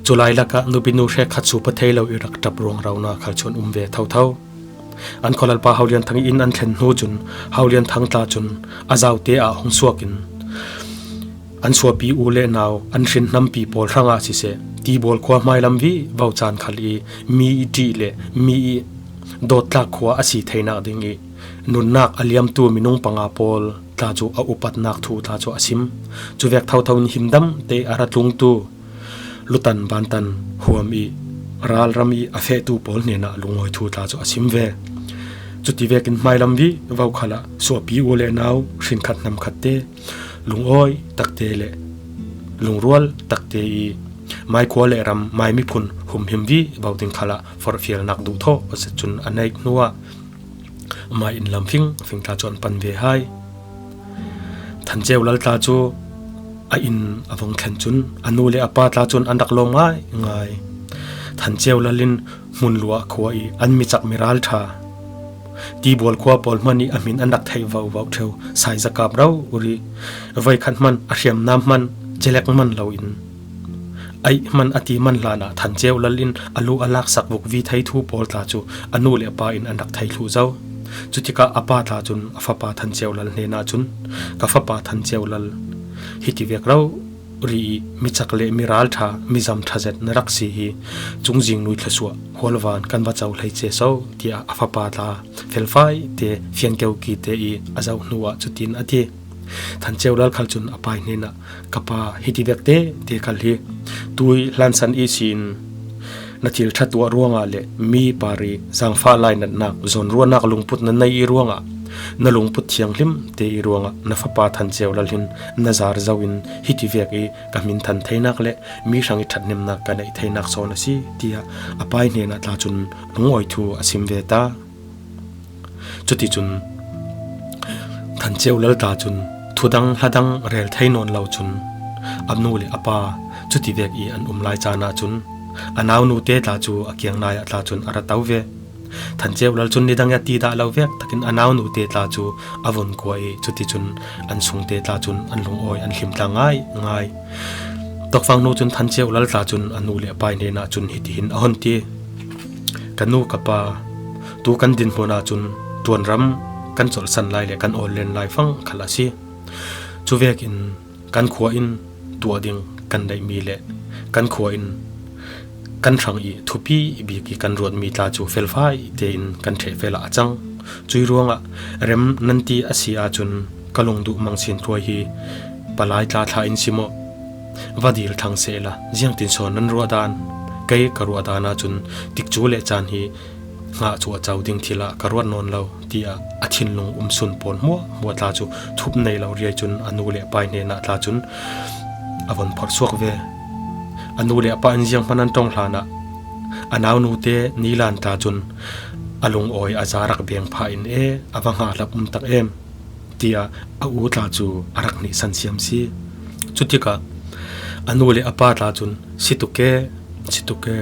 Cu lai lakah nupinu hrekkhat supa thei lo i rak ṭap ruangro na khal cu an um ve thotho. An khualalpa Haulian Thang i inn an thlen hnu cun Haulian Thang tla cun a zaute ah hung suak in an suapi u le nau an hrin hnampi pawl hrangah siseh, Tibual khua hmailam vivo caan khal i mi i ṭih le mi i dawttlak khua a si theinak ding i nunnak a liamtu minung panga pawl tla cu a upatnak thu tla cu a sim. Cuvek thotho in himdam te a ra tlungtu lutan bantan huam i ralram i a fehtu pawl hnenah lungawi thu tla cu a sim ve. Cuti vekin hmailam vivo khalah suapi u le nau hrinkhat hnamkhat te lungawi takte le lungrual takte i maikhua le ram mai miphun humhim vivo ding khalah forhfialnak duhthawh zet cun a neih hnuah mai in lam fingfing tla cu an pan ve hai. Than Ceu Lal tla cu a inn a vong thlen cun a nu le a pa tla cun an rak lawm ngaingai. Than Ceu Lal in Hmunluah khua i an mi cak mi ral ṭha Tibual khua pawl hmanh i a hmin an rak theih vovo ṭheu Saizakap rori, voikhat hmanh a hriamnam hmanh celek man loin aih hmanh a ti man hlanah Than Ceu Lal in a lu a laksak vukvi thei thu pawl tla cu a nu le a pa in an rak thei thluh zo. Cutikah a pa tla cun a fapa Than Ceu Lal hnenah cun, "Ka fapa Than Ceu Lal, hiti vek rori ih mi cak le mi ralṭha, mi zam ṭha zet na rak si hi, cungzing nui thluasuah hualvan kan va co hlei ce so," tiah a fapa tla felfai te, fiangkeu ki te ih a zoh hnuah cutin a ti. Than Ceu Lal khal cun a pa ih hnenah, "Ka pa, hiti vek te te khal hi tui hlansan ihsin na thil ṭha tuah ruangah le mi parih zaangfah lainatnak, zawnruahnak lungput na nei ih ruangah, na lungput thianghlim te ih ruangah na fapa Than Ceu Lal hin na zar zo in hiti vek ih ka hminthan theinak le mi hrang ih ṭhathnemnak ka neih theinak sawn a si," tiah a pa ih hnenah tla cun lungawi thu a sim ve ta. Cuticun Than Ceu Lal tla cun thudang hladang rel thei nawn lo cun a nu le a pa cuti vek ih an um lai caan ahcun a naunu te tla cu a kiang nai ah tla cun a ra to ve. Than Ceu Lal cun nidang ih a ti dah lo vek takin a naunu te tla cu a vun kuah ih cuticun an sungte tla cun an lungawi an hlim tla ngaingai. Tawkfang hnu cun Than Ceu Lal tla cun a nu le a pa ih hnenah cun hitihin a hun ti, "Ka nu ka pa, tu kan dinhmun ahcun ṭuanram kan colhsan lai le kan awllen lai fang khal a si. Cuvekin kan khua in tuah ding kan neihmi le kan khua in kan hrang ih thupi bik ih kan ruatmi tla cu felfai tein kan ṭheh fel ah a cang. Cuih ruangah rem nan ti a si ahcun ka lungduh Mang Sin Hluai hi palai tla thla in si maw? Va dil ṭhang sehla, ziangtin sawn nan ruah dan? Kei ka ruah dan ahcun tikcu le caan hi hngah cuahco ding thil ah ka ruat nawn lo," tiah a thinlung um sun pawl hmuahhmuah tla cu thup nei lo riai cun a nu le a pa ih hnenah tla cun a vun phorh suak ve. A nu le a pa in zianghman an ṭong hlanah a naunu te Nilan tla cun a lungawi a za rak beng phah in, "E, a va hngah hlap um tak em," tiah a u tla cu a rak hnihsan siam si. Cutikah a nu le a pa tla cun, "Si tuk e, si tuk e.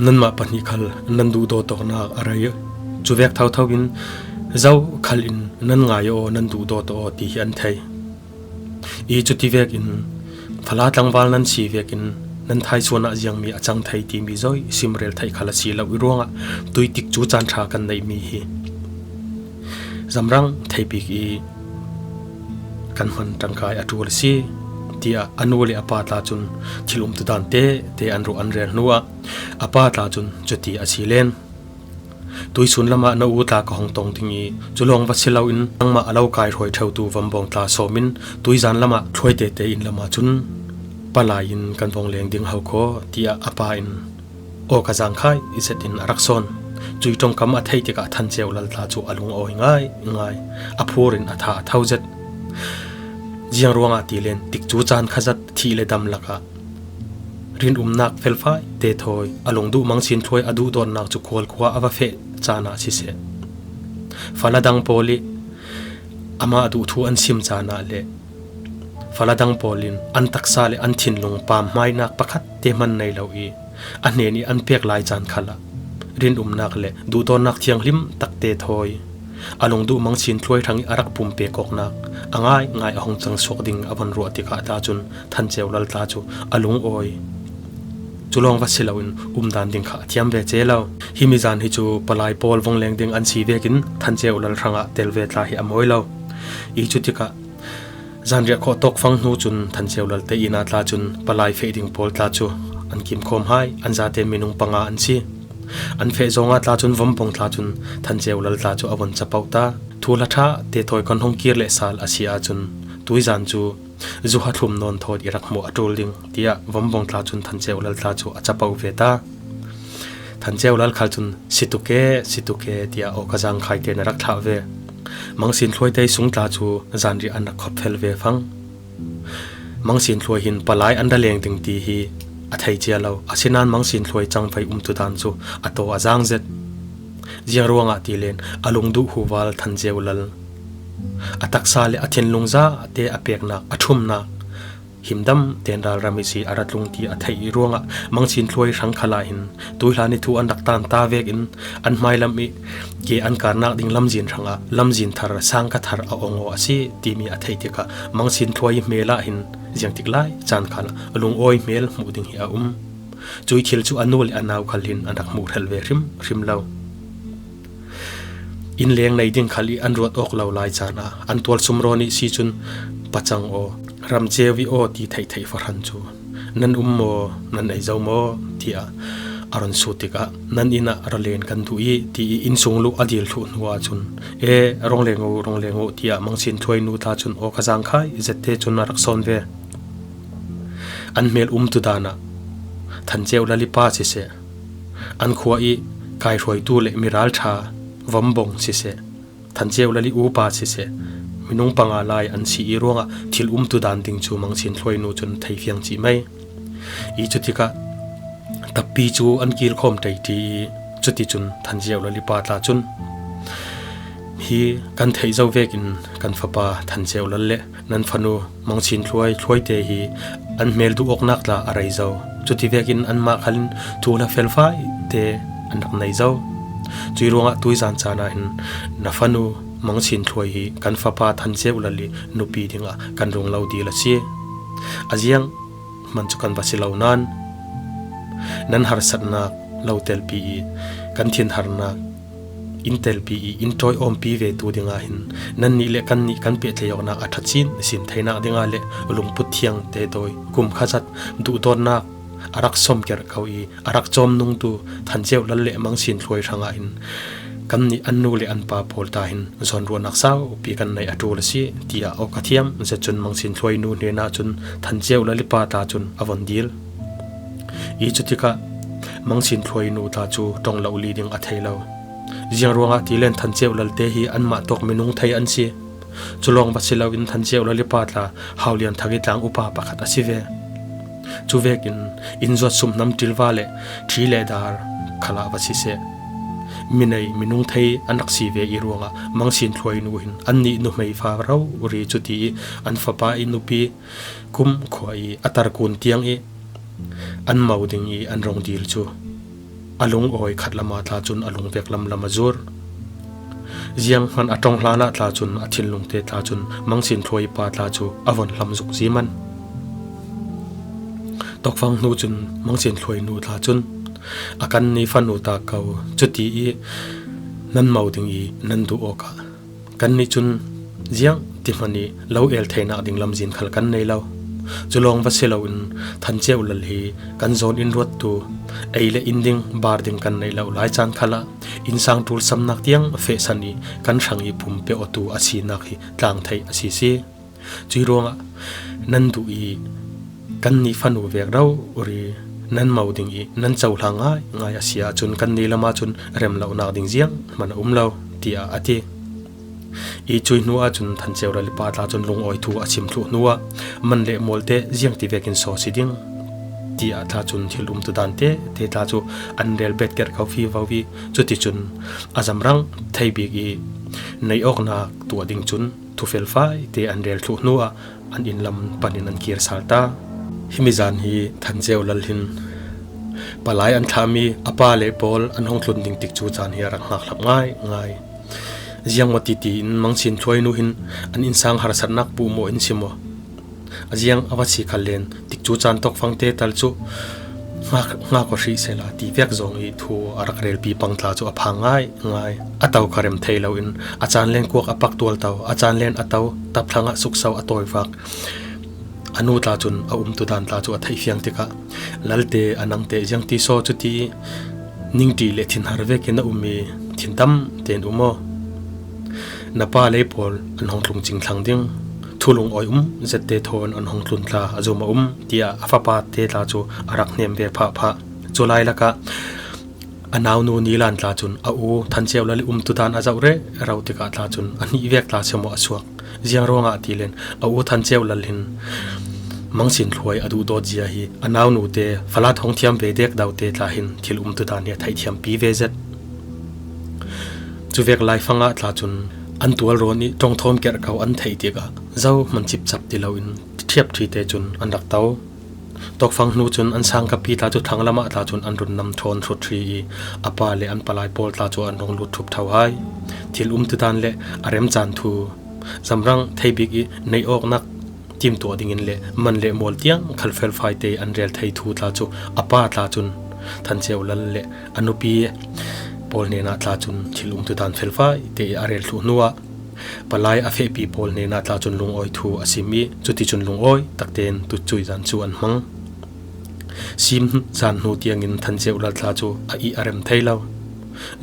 Nanmah pahnih khal nan duhdawt awknak a rei. Cuvek thotho in zo khal in nan ngai aw, nan duhdawt aw," ti hi an thei. Ih cuti vekin fala tlangval nan si vekin nan thaisuan ah ziangmi a cang thei timi zoi simrel theih khal a si lo ih ruangah tui tikcu caan ṭha kan neihmi hi zamrang theih bik ih kan hman ṭangkai a ṭul a si, tiah a nu le a pa tla cun thil umtudan tete an ruah an rel hnuah a pa tla cun cuti a si len. "Tuisun lamah na u tla ka hong tong ding ih, cu lawng va si loin nangmah a lo kai hruai ṭheutu Vambawng tla sawm in tuizan lamah hruai tete in lamah cun palai in kan vong leng ding ho khaw," tiah a pa in aw ka zangkhai zetin a rak sawn. Cuih ṭongkam a theih tikah Than Ceu Lal tla cu a lungawi ngaingai, a phur in a tha a tho zet. Ziang ruangah ti len tikcu caan kha zat thih le dam lakah rinumnak felfai te thawi a lungduh Mang Sin Hluai a duhdawtnak cu khualkhua a va feh caan ah siseh, fala dang pawl ih amah duh thu an sim caan ah le fala dang pawl in an taksa le an thinlung pamhmainak pakhat te hman nei lo ih a hnen ih an pek lai caan khalah rinumnak le duhdawtnak thianghlim takte thawi a lungduh Mang Sin Hluai hrang ih a rak pumpek awknak a ngaingai a hong cang suak ding a von ruah tikah tla cun Than Ceu Lal tla cu a lungawi. Cu lawng va si loin umdan ding kha a thiam ve ce lo. Himi zan hi cu palai pawl vong leng ding an si vekin Than Ceu Lal hrangah tel ve tla hi a mawi lo. Ih cutikah zanriah khawh tawkfang hnu cun Than Ceu Lal te inn ah tla cun palai feh ding pawl tla cu an kimkhawm hai. An zate minung panga an si. An feh zongah tla cun Vambawng tla cun Than Ceu Lal tla cu a von capoh ta. Thuhla ṭha te thawi kan hong kir lehsal a si ahcun tuizan cu zuha thlum nawn thawt ih rak hmuh a ṭul ding, tiah Vambawng tla cun Than Ceu Lal tla cu a capoh ve ta. Than Ceu Lal khal cun, "Si tuk e, si tuk e," tiah aw ka zangkhai tein a rak thlah ve. Mang Sin Hluai te sung tla cu zanriah an rak khop fel ve fang. Mang Sin Hluai hin palai an ra leng ding ti hi a thei cia lo. Asinain Mang Sin Hluai cangvei umtudan cu a taw a zaang zet. Ziang ruangah ti len a lungduh huval Than Ceu Lal a taksa le a thinlung zate a peknak, a ṭhumnak, himdam tein ralram ihsi a ra tlung ti a theih ih ruangah Mang Sin Hluai hrang khalah hin tuihlan ih thu an rak tan ta vekin an hmailam ih ke an karnak ding lamzin hrangah lamzin thar sangka thar a ong aw a si timi a theih tikah Mang Sin Hluai ih hmel ah hin ziangtik lai caan khalah a lungawi hmel hmuh ding hi a um. Cuih thil cu a nu le a nau khal hin an rak hmuh hrelh ve hrimhrim lo. Inn leng nei ding khal i an ruat awk lo lai caan ah an tual sumrawn i si cun, "Pacang aw, ram ceu i aw ti theihtheih fahran cu nan um maw, nan ei zo maw?" tiah a run sut tikah, "Nan inn ah ra len kan duh i," ti i innsung luh a dil thluh hnu ahcun, "E, rung leng u, rung leng u," tiah Mangsin Thluai nu tla cun aw kha zaangkhai zette cun a rak sawn ve. An hmel umtu dan ah Than Ceu Lal i pa siseh, an khua i kaihruaitu le miralṭha Vambong siseh, Than Ceu Lal i upa siseh, minung panga lai an si i ruangah thil umtu dan ding cu Mangsin Thluai nu cun thei fiang cih mai. I cutikah tappi cu an kilkhawm ṭeiti i, cuticun Than Ceu Lal i pa tla cun, "Hi kan theih zo vekin kan fapa Than Ceu Lal le nan fanu Mangsin Thluai Thluai te hi an hmel duh awknak tla a rei zo. Cuti vekin anmah khalin thuhla felfai te an rak nei zo. Cui ruangah tuizan caan ah hin na fanu Mangsin Thluai hi kan fapa Than Ceu Lal i nupi dingah kan rung lo dil a si. A ziang hman cu kan va si lo nain, nan harsatnak lo telpi i kan thinharnak in telpi i in ṭawi awmpi ve tu dingah hin nannih le kannih kan pehtlaih awknak a ṭha cin sin theinak dingah le lungput thiang te tawi kum kha zat duhdawtnak a rak sawmkerh ko i a rak cawm nungtu Than Ceu Lal le Mangsin Thluai hrangah hin kannih an nu le an pa pawl ta hin zawnruahnak saupi kan nei a ṭul a si," tiah aw kha thiam zet cun Mangsin Thluai nu hnenah cun Than Ceu Lal i pa tla cun a von dil. I cutikah Mangsin Thluai nu tla cu ṭong lo li ding a thei lo. Ziang ruangah ti len Than Ceu Lal te hi anmah tawk minung thei an si. Cu lawng va si loin Than Ceu Lal i pa tla Haulian Thang i tlang upa pakhat a si ve. Cu vekin inn zuat sumh hnam ṭilva le ṭhi le dar khalah va siseh, minei minung thei an rak si ve i ruangah Mangsin Thluai nu hin annih nuhmei fa rori cuti i an fapa i nupi kumkhua i a tarkun tiang i an mo ding i an rung dil cu a lungawi khat lam ah tla cun a lungvek lamlam a zur. Zianghman a ṭong hlan ah tla cun a thinlung te tla cun Mangsin Thluai pa tla cu a von hlam zuk ziman. Tokfang hnu cun Mangsin Thluai nu tla cun, "A kanni fanu tak ko, cuti i nan mo ding i nan duh awkah kannih cun ziang ti hmanh i lo el theinak ding lamzin khal kan nei lo. Cu lawng va si loin Than Ceu Lal hi kan zawn in ruattu ei le in ding bar ding kan neih lo lai caan khalah innsang ṭul samnak tiang fehsan i kan hrang i pum pe awtu a sinak hi tlang theih a si si. Cui ruangah nan duh i kannih fanu vek rori nan mo ding i nan cohlang ngaingai a si ahcun kannih lam ahcun rem lonak ding zianghman a um lo," tiah a ti. I cui hnu ahcun Than Ceu Lal i pa tla cun lungawi thu a sim thluh hnuah, "Man le mual te ziang ti vekin saw si ding?" tiah tla cun thil umtu dan te te tla cu an rel bet kerh ko vivo i, cuticun a zamrang thei bik i neih awknak tuah ding cun thu felfai te an rel thluh hnuah an inn lam panin an kir sal ta. Himi zan hi Than Ceu Lal hin palai an thlahmi a pa le pawl an hong tlun ding tikcu caan hi a rak hngakhlap ngaingai. Ziangmaw titi in Mangsin Thluai nu hin an innsang harsatnak puh maw in si maw? A ziang a va si khal len tikcu caan tokfang te tal cu hngak, hngak aw hrih sehla ti vek zong i thu a rak relpi pang tla cu a phang ngaingai. A to kha rem thei loin a caan len kuak a pak tualto, a caan len a to, taphlang ah sukso a tawivak a nu tla cun a umtu dan tla cu a theih fiang tikah, "Lalte, a nangte ziangti saw cuti ningṭi le thinhar vekin a um i thintam tein um aw. Na pa lei pawl an hong tlung cingthlang ding, thulung awi um zette thawn an hong tlun tla a zum a um," tiah a fapa te tla cu a rak hnem ve phahphah. Cu lai lakah a naunu Nilan tla cun a u Than Ceu Lal i umtu dan a zoh rero tikah tla cun a hnih vek tla si maw a suak. Ziang ruangah ti len a u Than Ceu Lal hin Mangsin Thluai a duhdawt zia hi a naunu te Falat hong thiam ve dek dau te tla hin thil umtu dan hi a theihthiampi ve zet. Cuvek laifang ah tla cun an tualrawn i ṭongthawm kerh ko an theih tikah zohman cipcap ti loin ṭhiapṭhi te cun an rak to. Tokfang hnu cun an sangkapi tla cu thlang lam ah tla cun an run nam ṭhawn hrut ṭhi i a pa le an palai pawl tla cu an rung lut ṭhup ṭho hai. Thil umtu dan le a remcaan thu zamrang thei bik i neih awknak timtuah dingin le man le mual tiang khal felfai te an rel thei thu tla cu a pa tla cun Than Ceu Lal le a nupi pawl hnenah tla cun thil umtu dan felfai te i a rel thluh hnuah palai a fehpi pawl hnenah tla cun lungawi thu a sim i cuticun lungawi taktein tucui zan cu an hmang. Sim zan hnu tiangin Than Ceu Lal tla cu a ih a rem thei lo.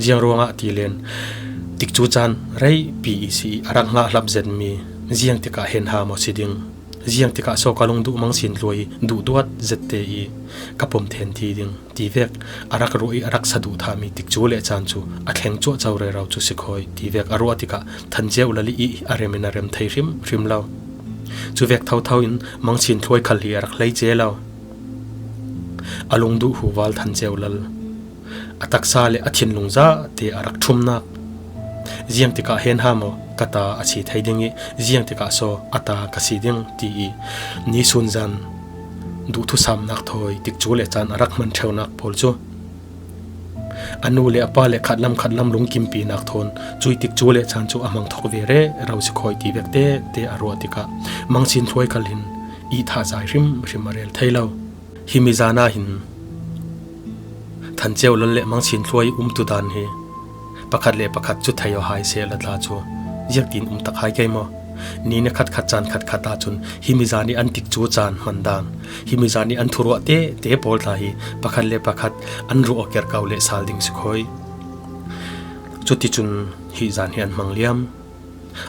Ziang ruangah ti len tikcu caan reipi i si i a rak hngah hlap zetmi ziang tikah hen ha maw si ding? Ziang tikah so ka lungduh Mang Sin Thluai duhduat zette i ka pom then ti ding? Ti vek a rak ruah i a rak saduh thahmi tikcu le caan cu a thleng cuahco rero cu si khawi ti vek a ruah tikah Than Ceu Lal i ih a rem in a rem thei hrimhrim lo. Cu vek thotho in Mang Sin Thluai khal hi a rak hlei ce lo. A lungduh huval Than Ceu Lal a taksa le a thinlung zate a rak ṭhumnak. Ziang tikah hen ha maw ka ta a si thei ding i ziang tikah so a ta ka si ding ti i nisun zan duhthusam nak thawi tikcu le caan a rak hman ṭheunak pawl cu a nu le a pa le khatlam khatlam lungkimpi nak thawn cui tikcu le caan cu a hmang thok ve rero si khawi ti vek tete a ruah tikah Mang Sin Thluai khal hin ih thah zai hrimhrim a rel thei lo. Himi zan ah hin Than Ceu Lal le Mang Sin Thluai umtu dan hi pakhat le pakhat cu thei aw hai sehla tla cu ziangtin um tak hai kei maw? Ni ni khat khat caan khat khat ahcun himi zan i an tikcu caan hman dan, himi zan i an thuruah tete pawl tla hi pakhat le pakhat an ruah aw kerhko le sal ding si khawi. Cuticun hi zan hi an hmang liam.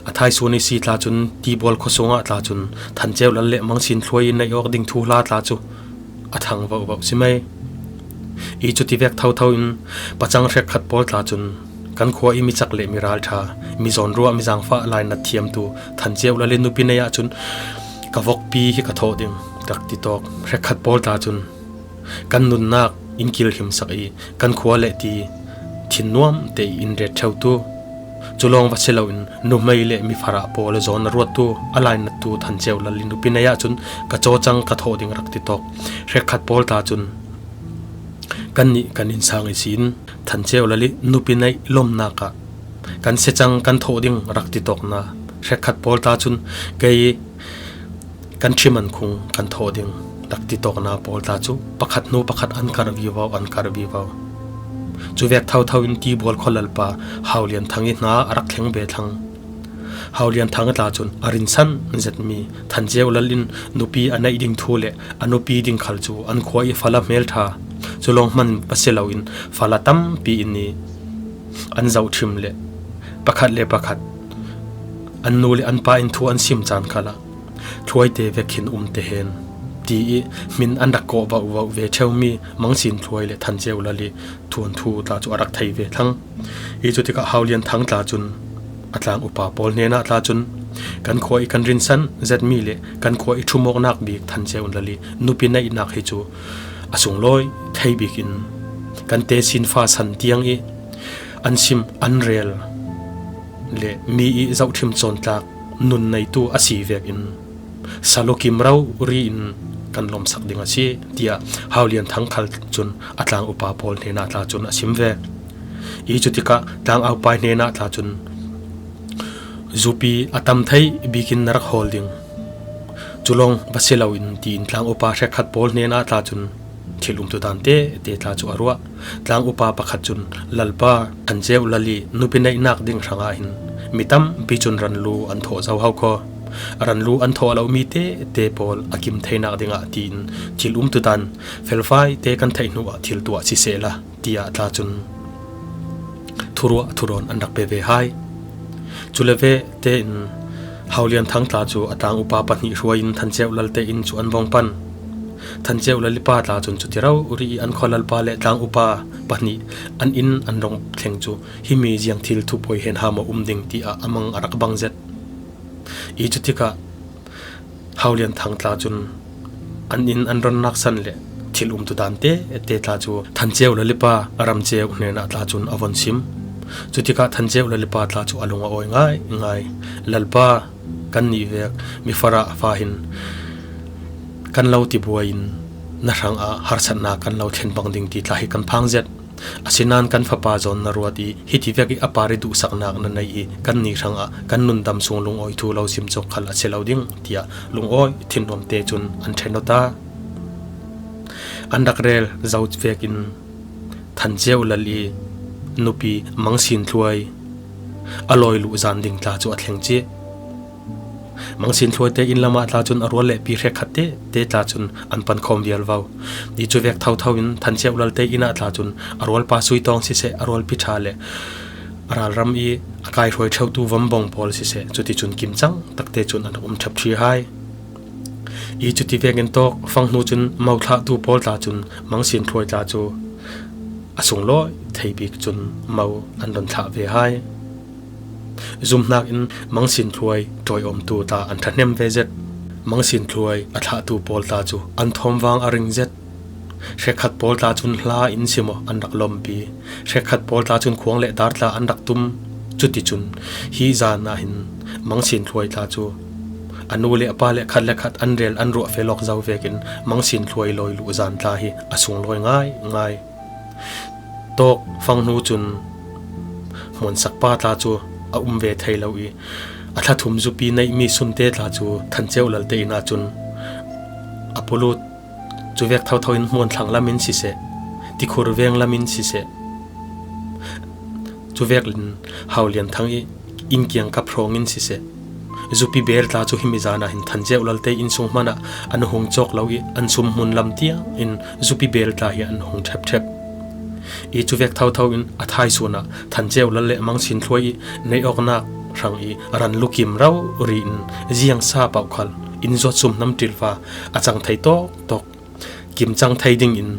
A thaisun i si tla cun Tibual khuasung ah tla cun Than Ceu Lal le Mang Sin Thluai i neih awk ding thuhla tla cu a thang vohvoh si mai. I cuti vek thotho in pacang hrekkhat pawl tla cun kan khua i micak le miralṭha, mizawn ruah, mizangfah lainat thiamtu Than Ceu Lal i nupi neih ahcun ka vokpi hi ka thawh ding rak ti tawk. Hrekkhat pawl tla cun kan nunnak in kilhimsak i kan khua le ti thinnuam te i in ret ṭheutu, cu lawng va si loin nuhmei le mifarah pawl zawn a ruattu a lainattu Than Ceu Lal i nupi neih ahcun ka cawcang ka thawh ding rak ti tawk. Hrekkhat pawl tla cun kannih kan innsang i sin Than Ceu Lal i nupi neih lomnak ah kan secang kan thawh ding rak ti tawkna, hrekkhat pawl tla cun kei kan ṭhiman khung kan thawh ding rak ti tawkna pawl tla cu pakhat hnu pakhat an karh vivo, an karh vivo. Cu vek thotho in Tibual khualalpa Hau Lian Thang i hna a rak thleng ve thlang. Hau Lian Thang tla cun a rinsan zetmi Than Ceu Lal in nupi a neih ding thu le a nupi ding khal cu an khua i fala hmelṭha, cu lawng hman va si loin fala tampi in i an zohṭhim le pakhat le pakhat an nu le an pa in thu an sim caan khalah Thluai te vek hin um te hen ti i hmin an rak kawh vohvoh ve ṭheumi Mang Sin Thluai le Than Ceu Lal i thuanthu tla cu a rak thei ve thlang. I cutikah Hau Lian Thang tla cun a tlang upa pawl hnenah tla cun kan khua i kan rinsan zetmi le kan khua i ṭhumawknak bik Than Ceu Lal i nupi neihnak hi cu a sunglawi thei bik in kan tesinfa san tiang i an sim an rel le mi i zohṭhim cawntlak nun neitu a si vekin salukim rori in kan lawmsak ding a si, tiah Hau Lian Thang khal cun a tlang upa pawl hnenah tla cun a sim ve. I cutikah tlang upa hnenah tla cun zupi a tam thei bikin na rak hawl ding, cu lawng va si loin tiin tlang upa hrekkhat pawl hnenah tla cun thil umtu dan tete tla cu a ruah. Tlang upa pakhat cun, Lalpa, Than Ceu Lal i nupi neihnak ding hrangah hin mi tampi cun ranlu an thawh zo ho kho. Ranlu an thawh lomi tete pawl a kim theinak dingah tiin thil umtu dan felfai te kan theih hnuah thil tuah sisehla, tiah tla cun thuruah thurawn an rak pe ve hai. Cule ve tein Hau Lian Thang tla cu a tlang upa pahnih hruai in Than Ceu Lal te inn cu an vong pan. Than Ceu Lal i pa tla cun cuti rori i an khualalpa le tlang upa pahnih an inn an rong thleng cu himi ziang thil thupuai hen ha maw um ding tiah a mang a rak bang zet. I cutikah Hau Lian Thang tla cun an inn an ronnak san le thil umtu dan tete tla cu Than Ceu Lal i pa Ram Ceu hnenah tla cun a von sim. Cutikah Than Ceu Lal i pa tla cu a lung a awi ngaingai. Lalpa, kannih vek mifarah fa hin kan lo tibuai in na hrangah harsatnak kan lo thlen bang ding ti tla hi kan phang zet. Asinain kan fapa zawn na ruat i hiti vek i a par i duhsaknak na nei i kannih hrangah kan nundam sung lungawi thu lo sim cawk khal a si lo ding, tiah lungawi thinlawmte cun an ṭhen aw ta. An rak rel zo vekin Than Ceu Lal i nupi Mang Sin Thluai a lawi luh zan ding tla cu a thleng cih. Mang Sin Thluai te inn lamah tla cun a rual le pi hrekkhat te te tla cun an pan khawm vial vo. Ni cu vek thotho in Than Ceu Lal te inn ah tla cun a rualpa Sui Tawng siseh, a rualpi ṭha le a ralram i a kaihruai ṭheutu Vam Bawng pawl siseh, cuticun kimcang takte cun an rak um ṭhep ṭhi hai. I cuti vekin tawk fang hnu cun mo thlahtu pawl tla cun Mang Sin Thluai tla cu a sunglawi thei bik cun mo an run thlah ve hai. Zumhnak in Mang Sin Thluai ṭawiawmtu tla an ṭhahnem ve zet. Mang Sin Thluai a thlahtu pawl tla cu an thawmvang a ring zet. Hrekkhat pawl tla cun hla in si maw an rak lawmpi. Hrekkhat pawl tla cun khuang le dar tla an rak tum. Cuticun hi zan ah hin Mang Sin Thluai tla cu a nu le a pa le khat le khat an rel an ruah fel awk zo vekin Mang Sin Thluai lawi luh zan tla hi a sunglawi ngaingai. Tawk fang hnu cun hmuansak pa tla cu a um ve thei lo i a thlathum zupi neihmi Sunte tla cu Than Ceu Lal te inn ah cun a pulut. Cu vek thotho in Hmuanthlang lam in siseh, Tikhur veng lam in siseh, cu vek in Hau Lian Thang i inn kiangkap hrawng in siseh, zupi bel tla cu himi zan ah hin Than Ceu Lal te inn sung hmanh ah an hung cawk lo i an sumhmun lam tiang in zupi bel tla hi an hung ṭhepṭhep. I cu vek thotho in a thaisun ah Than Ceu Lal le Mang Sin Thluai i neih awknak hrang i ran lukim rori in ziang sa paoh khal inn zuat sum hnam ṭilva a cang thei tawktawk. Kimcang thei dingin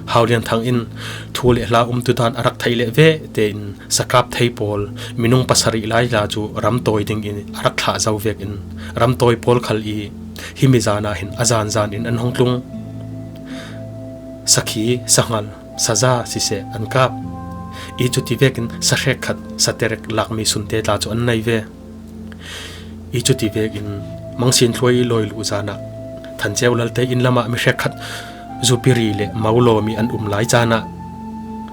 Hau Lian Thang in thu le hla umtu dan a rak theih leh ve tein sakap thei pawl minung pasarih lai tla cu ram tawi dingin a rak thlah zo vekin ram tawi pawl khal i himi zan ah hin a zanzan in an hung tlung. Sakhi, sahngal, saza siseh an kap. I cuti vekin sahrek khat saterek lakmi Sunte tla cu an nei ve. I cuti vekin Mang Sin Thluai i lawi luh zan ah Than Ceu Lal te inn lamah mi hrekkhat zupi ri le mo lawm i an um lai caan ah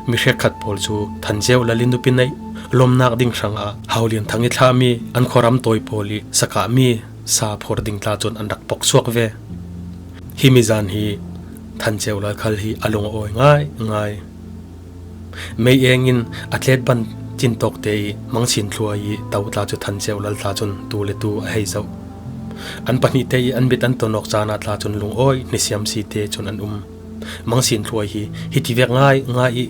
mi hrekkhat pawl cu Than Ceu Lal i nupi neih lawmnak ding hrangah Hau Lian Thang i thlahmi an khuaram tawi pawl i sakahmi sa phor ding tla cun an rak pok suak ve. Himi zan hi Than Ceu Lal khal hi a lung a awi ngaingai. Mei eng in a tlet ban cintawk te i Mang Sin Thluai i to tla cu Than Ceu Lal tla cun tu le tu a hei zoh. An pahnih te i an mit an ton awk caan ah tla cun lungawi hnisiam si te cun an um. Mang Sin Thluai hi hiti vek ngaingai i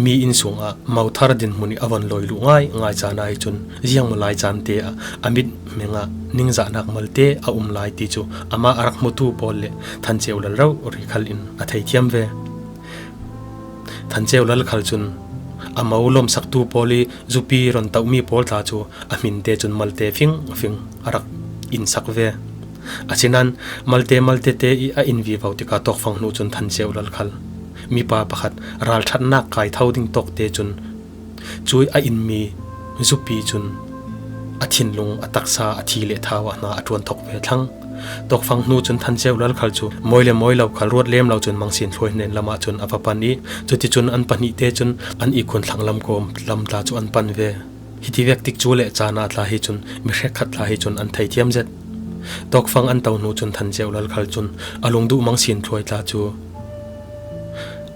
mi inn sungah mo thar dinhmun i a von lawi luh ngaingai caan ah cun ziangmaw lai caan te ah a mit hmeng ah ningzahnak malte a um lai ti cu amah a rak hmutu pawl le Than Ceu Lal rori khal in a theithiam ve. Than Ceu Lal khal cun a mo lawmsaktu pawl i zupi ron tohmi pawl tla cu a hmin te cun malte fingfing a rak insak ve. Asinain malte malte te i a in vivo tikah tawkfang hnu cun Than Ceu Lal khal mipa pakhat ralṭhatnak kai tho ding tawk te cun cui a inmi zupi cun a thinlung, a taksa, a thi le thau ah hna a ṭuan thok ve thlang. Tawkfang hnu cun Than Ceu Lal khal cu mawi le mawi lo khal ruat lem lo cun Mang Sin Thluai hnen lamah cun a va pan i cuticun an pahnih te cun an ihkhun thlang lam kawm lam tla cu an pan ve. Hiti vek tikcu le caan ah tla hi cun mi hrekkhat tla hi cun an theithiam zet. Tawkfang an to hnu cun Than Ceu Lal khal cun a lungduh Mang Sin Thluai tla cu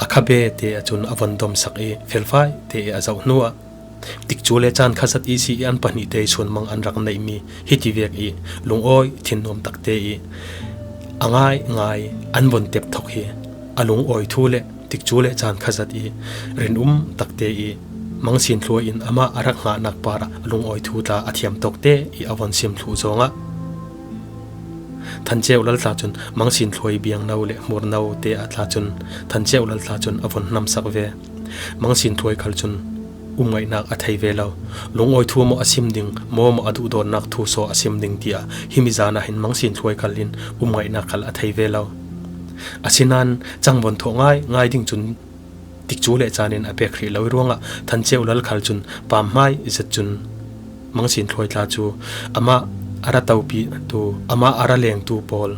a khabe te ah cun a von domsak i felfai te i a zoh hnu ah tikcu le caan khazat i si i an pahnih te i sunmang an rak neihmi hiti vek i lungawi thinnuam takte i a ngaingai an von tep thok hi a lungawi thu le tikcu le caan khazat i rinum takte i Mang Sin Thluai in amah a rak hngahnak par ah lungawi thu tla a thiam tawk te i a von sim thluh zongah Than Ceu Lal tla cun Mang Sin Thluai biangno le hmurno te ah tla cun Than Ceu Lal tla cun a von hnamsak ve. Mang Sin Thluai khal cun umngaihnak a thei ve lo. Lungawi thu maw a sim ding, maw maw a duhdawtnak thu saw a sim ding tiah himi zan ah hin Mang Sin Thluai khal in umngaihnak khal a thei ve lo. Asinain cangvon thawh ngaingai ding cun tikcu le caan in a pek hrih lo i ruangah Than Ceu Lal khal cun pamhmai zet cun Mang Sin Thluai tla cu amah a ra topitu, amah a ra lengtu pawl,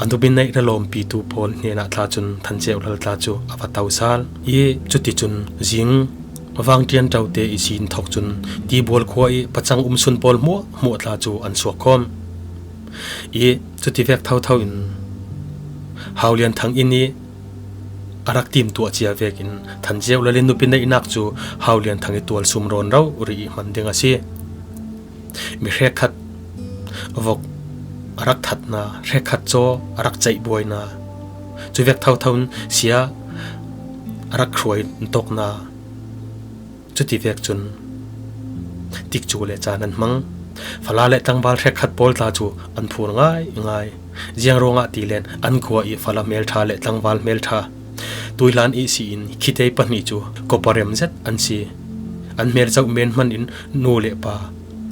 a nupi neih ra lawmpitu pawl hnenah tla cun Than Ceu Lal tla cu a va to sal i cuticun zing vang ṭianṭo te i sin thawk cun Tibual khua i pacang um sun pawl hmuahhmuah tla cu an suak khawm i cuti vek thotho in Hau Lian Thang inn i a rak timtuah cia vekin Than Ceu Lal in nupi neihnak cu Hau Lian Thang i tualsum rawn rau rih i hman ding a si. Mi hrekkhat vok a rak thatna, hrekkhat caw a rak ceihbuaina, cuvek thotho in sia a rak hruai tokna, cutivek cun tikcu le caan an hmang. Fala le tlangval hrekkhat pawl tla cu an phur ngaingai. Ziang ruangah tilen an khua i fala hmelṭha le tlangval hmelṭha tuihlan ihsi in khitei pahnih cu kawparem zet an si. An hmel zoh men hmanh in nu le pa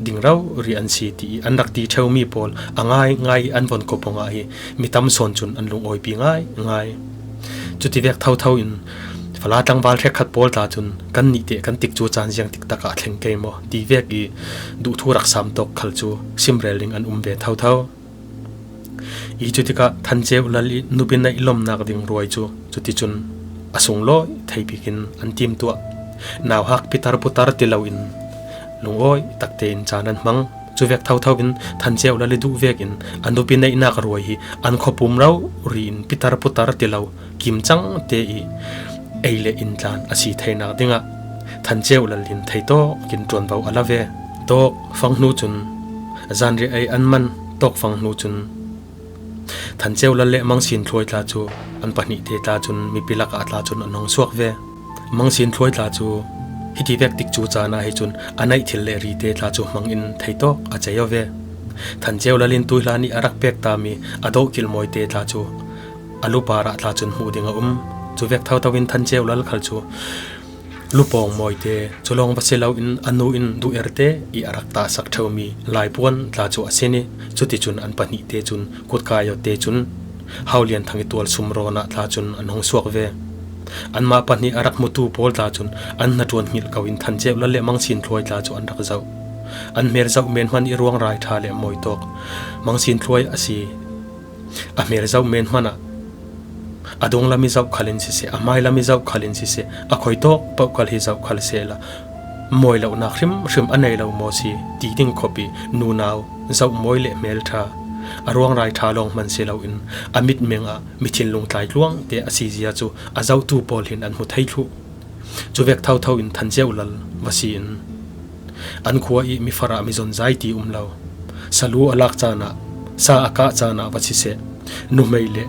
ding rori an si ti i an rak ti ṭheumi pawl a ngaingai i an von kawp awngah i mi tam sawn cun an lungawipi ngaingai. Cutivek thotho in fala tlangval hrekkhat pawl tla cun kan nih teh kan tikcu caan ziang tiktakah thleng kei maw ti vek i duhthu rak sam tawk khal cu simrel ding an um ve thotho. I cutikah Than Ceu Lal i nupi neih lomnak ding ruai cu cuticun a sunglawi thei bikin an timtuah. Nauhak pitar putar ti loin lungawi takte in caan an hmang. Cuvek thotho in Than Ceu Lal i duh vekin a nupi neihnak ruai hi an khuapum rori in pitar putar ti lo kimcang te i ei le in tlan a si theinak dingah Than Ceu Lal in theitawk in ṭuanvo a la ve. Tawk fang hnu cun zanriah ei an man. Tawk fang hnu cun Than Ceu Lal le Mang Sin Thluai tla cu an pahnih te tla cun mipi lakah tla cun an hong suak ve. Mang Sin Thluai tla cu hitivek tikcu caan ah hi cun a neih thil le ri te tla cu hmang in theitawk a cei aw ve. Than Ceu Lal in tuihlan i a rak pek tami a dawhkilh mawi te tla cu a lupar ah tla cun hmuh ding a um. Cuvek thotho in Than Ceu Lal khal cu lupawng mawi te cu lawng va si loin a nu in duh erte i a rak tahsak ṭheumi laipuan tla cu a sin i cuticun an pahnih te cun kutkai aw te cun Hau Lian Thang i tualsum rawn ah tla cun an hong suak ve. Anmah pahnih a rak hmutu pawl tla cun an hnaṭuan hngilh ko in Than Ceu Lal le Mang Sin Thluai tla cu an rak zoh. An hmel zoh men hmanh i ruangrai ṭha le mawi tawk Mang Sin Thluai a si. A hmel zoh men hmanh ah a dunglam i zoh khal in siseh, a hmailam i zoh khal in siseh, a khoi tawk pohkal hi zoh khal sehla mawi lonak hrimhrim a nei lo maw si ti ding khawp i nunau zoh mawi le hmel ṭha, a ruangrai ṭha lawng hman si loin a mitmeng ah mi thinlung tlai tluang te a si zia cu a zohtu pawl hin an hmu thei thluh. Cuvek thotho in Than Ceu Lal va si in an khua i mi farah mi zonzai ti um lo. Salu a lak caan ah, sa a kah caan ah va siseh, nuhmei le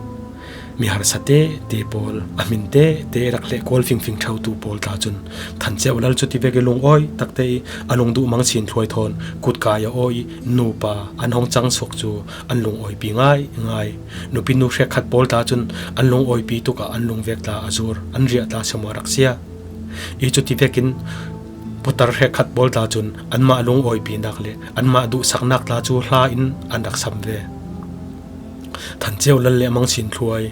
mi harsa te te pawl a hmin te te rak leh kual fingfing ṭheutu pawl tla cun Than Ceu Lal cutivek i lungawi takte i a lungduh Mang Sin Thluai thawn kutkai aw i nupa an hong cang suak cu an lungawipi ngaingai. Nupi nu hrekkhat pawl tla cun an lungawipi tuk ah an lungvek tla a zur, an riah tla siamah rak sia. I cuti vekin putar hrekkhat pawl tla cun anmah lungawipinak le anmah duhsaknak tla cu hla in an rak sam ve. Than Ceu Lal le Mang Sin Thluai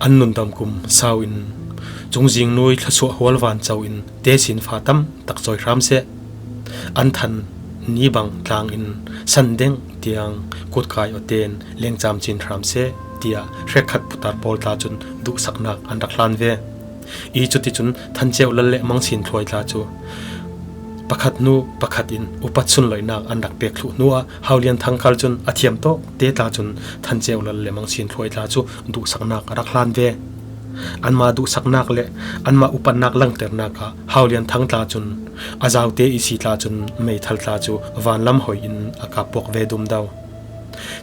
an nundam kum sau in cungzing nui thlasuah hual van co in tesin fa tam tak cawi hram seh. An than ni bang tlang in san deng tiang kutkai aw ten lengcam cin hram seh, tiah hrekkhat putar pawl tla cun duhsaknak an rak hlan ve. I cuticun Than Ceu Lal le Mang Sin Thluai tla cu pakhat hnu pakhat in upat sunloihnak an rak pek thluh hnuah Hau Lian Thang khal cun a thiam tawk te tla cun Than Ceu Lal le Mang Sin Thluai tla cu duhsaknak a rak hlan ve. Anmah duhsaknak le anmah upatnak langternak ah Hau Lian Thang tla cun a zaute i si tla cun meithal tla cu vanlam hoi in a kap puak ve dum do.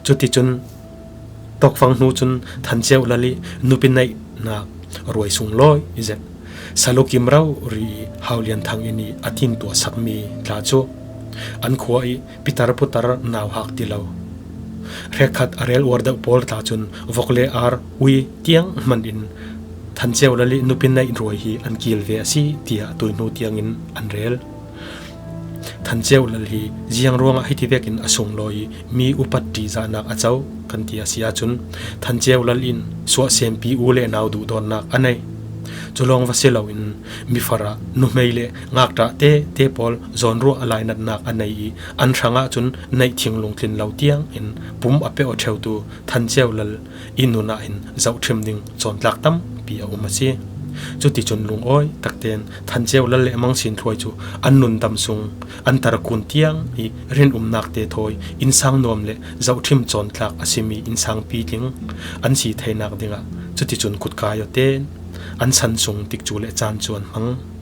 Cuticun tawkfang hnu cun Than Ceu Lal i nupi neihnak ruai sunglawi i zet. Salu kim rori i Hau Lian Thang in i a timtuah sakmi tla cu an khua i pitar putar nauhak ti lo. Hrekkhat a rel uar deuh pawl tla cun vok le ar ui tiang hman in Than Ceu Lal i nupi neih ruai hi an kil ve a si, tiah tuihnu tiangin an rel. Than Ceu Lal hi ziang ruangah hiti vekin a sunglawi i mi upat ṭihzahnak a co kan ti a si ahcun Than Ceu Lal in suahsempi u le nau duhdawtnak a nei. Cu lawng va si loin mi farah nuhmei le ngakṭah te te pawl zawnruah a lainatnak a nei i an hrangah cun neih thing lungtlin lo tiangin pum a peuh a ṭheutu Than Ceu Lal i nun ah hin zohṭhim ding cawntlak tampi a um a si. Cuticun lungawi takten Than Ceu Lal le Mang Sin Thluai cu an nundam sung an tarkun tiang i rinumnak te thawi innsang nuam le zohṭhim cawntlak a simi innsangpi tling an si theinak dingah cuticun kutkai aw ten an san sung tikcu le caan cu an hmang.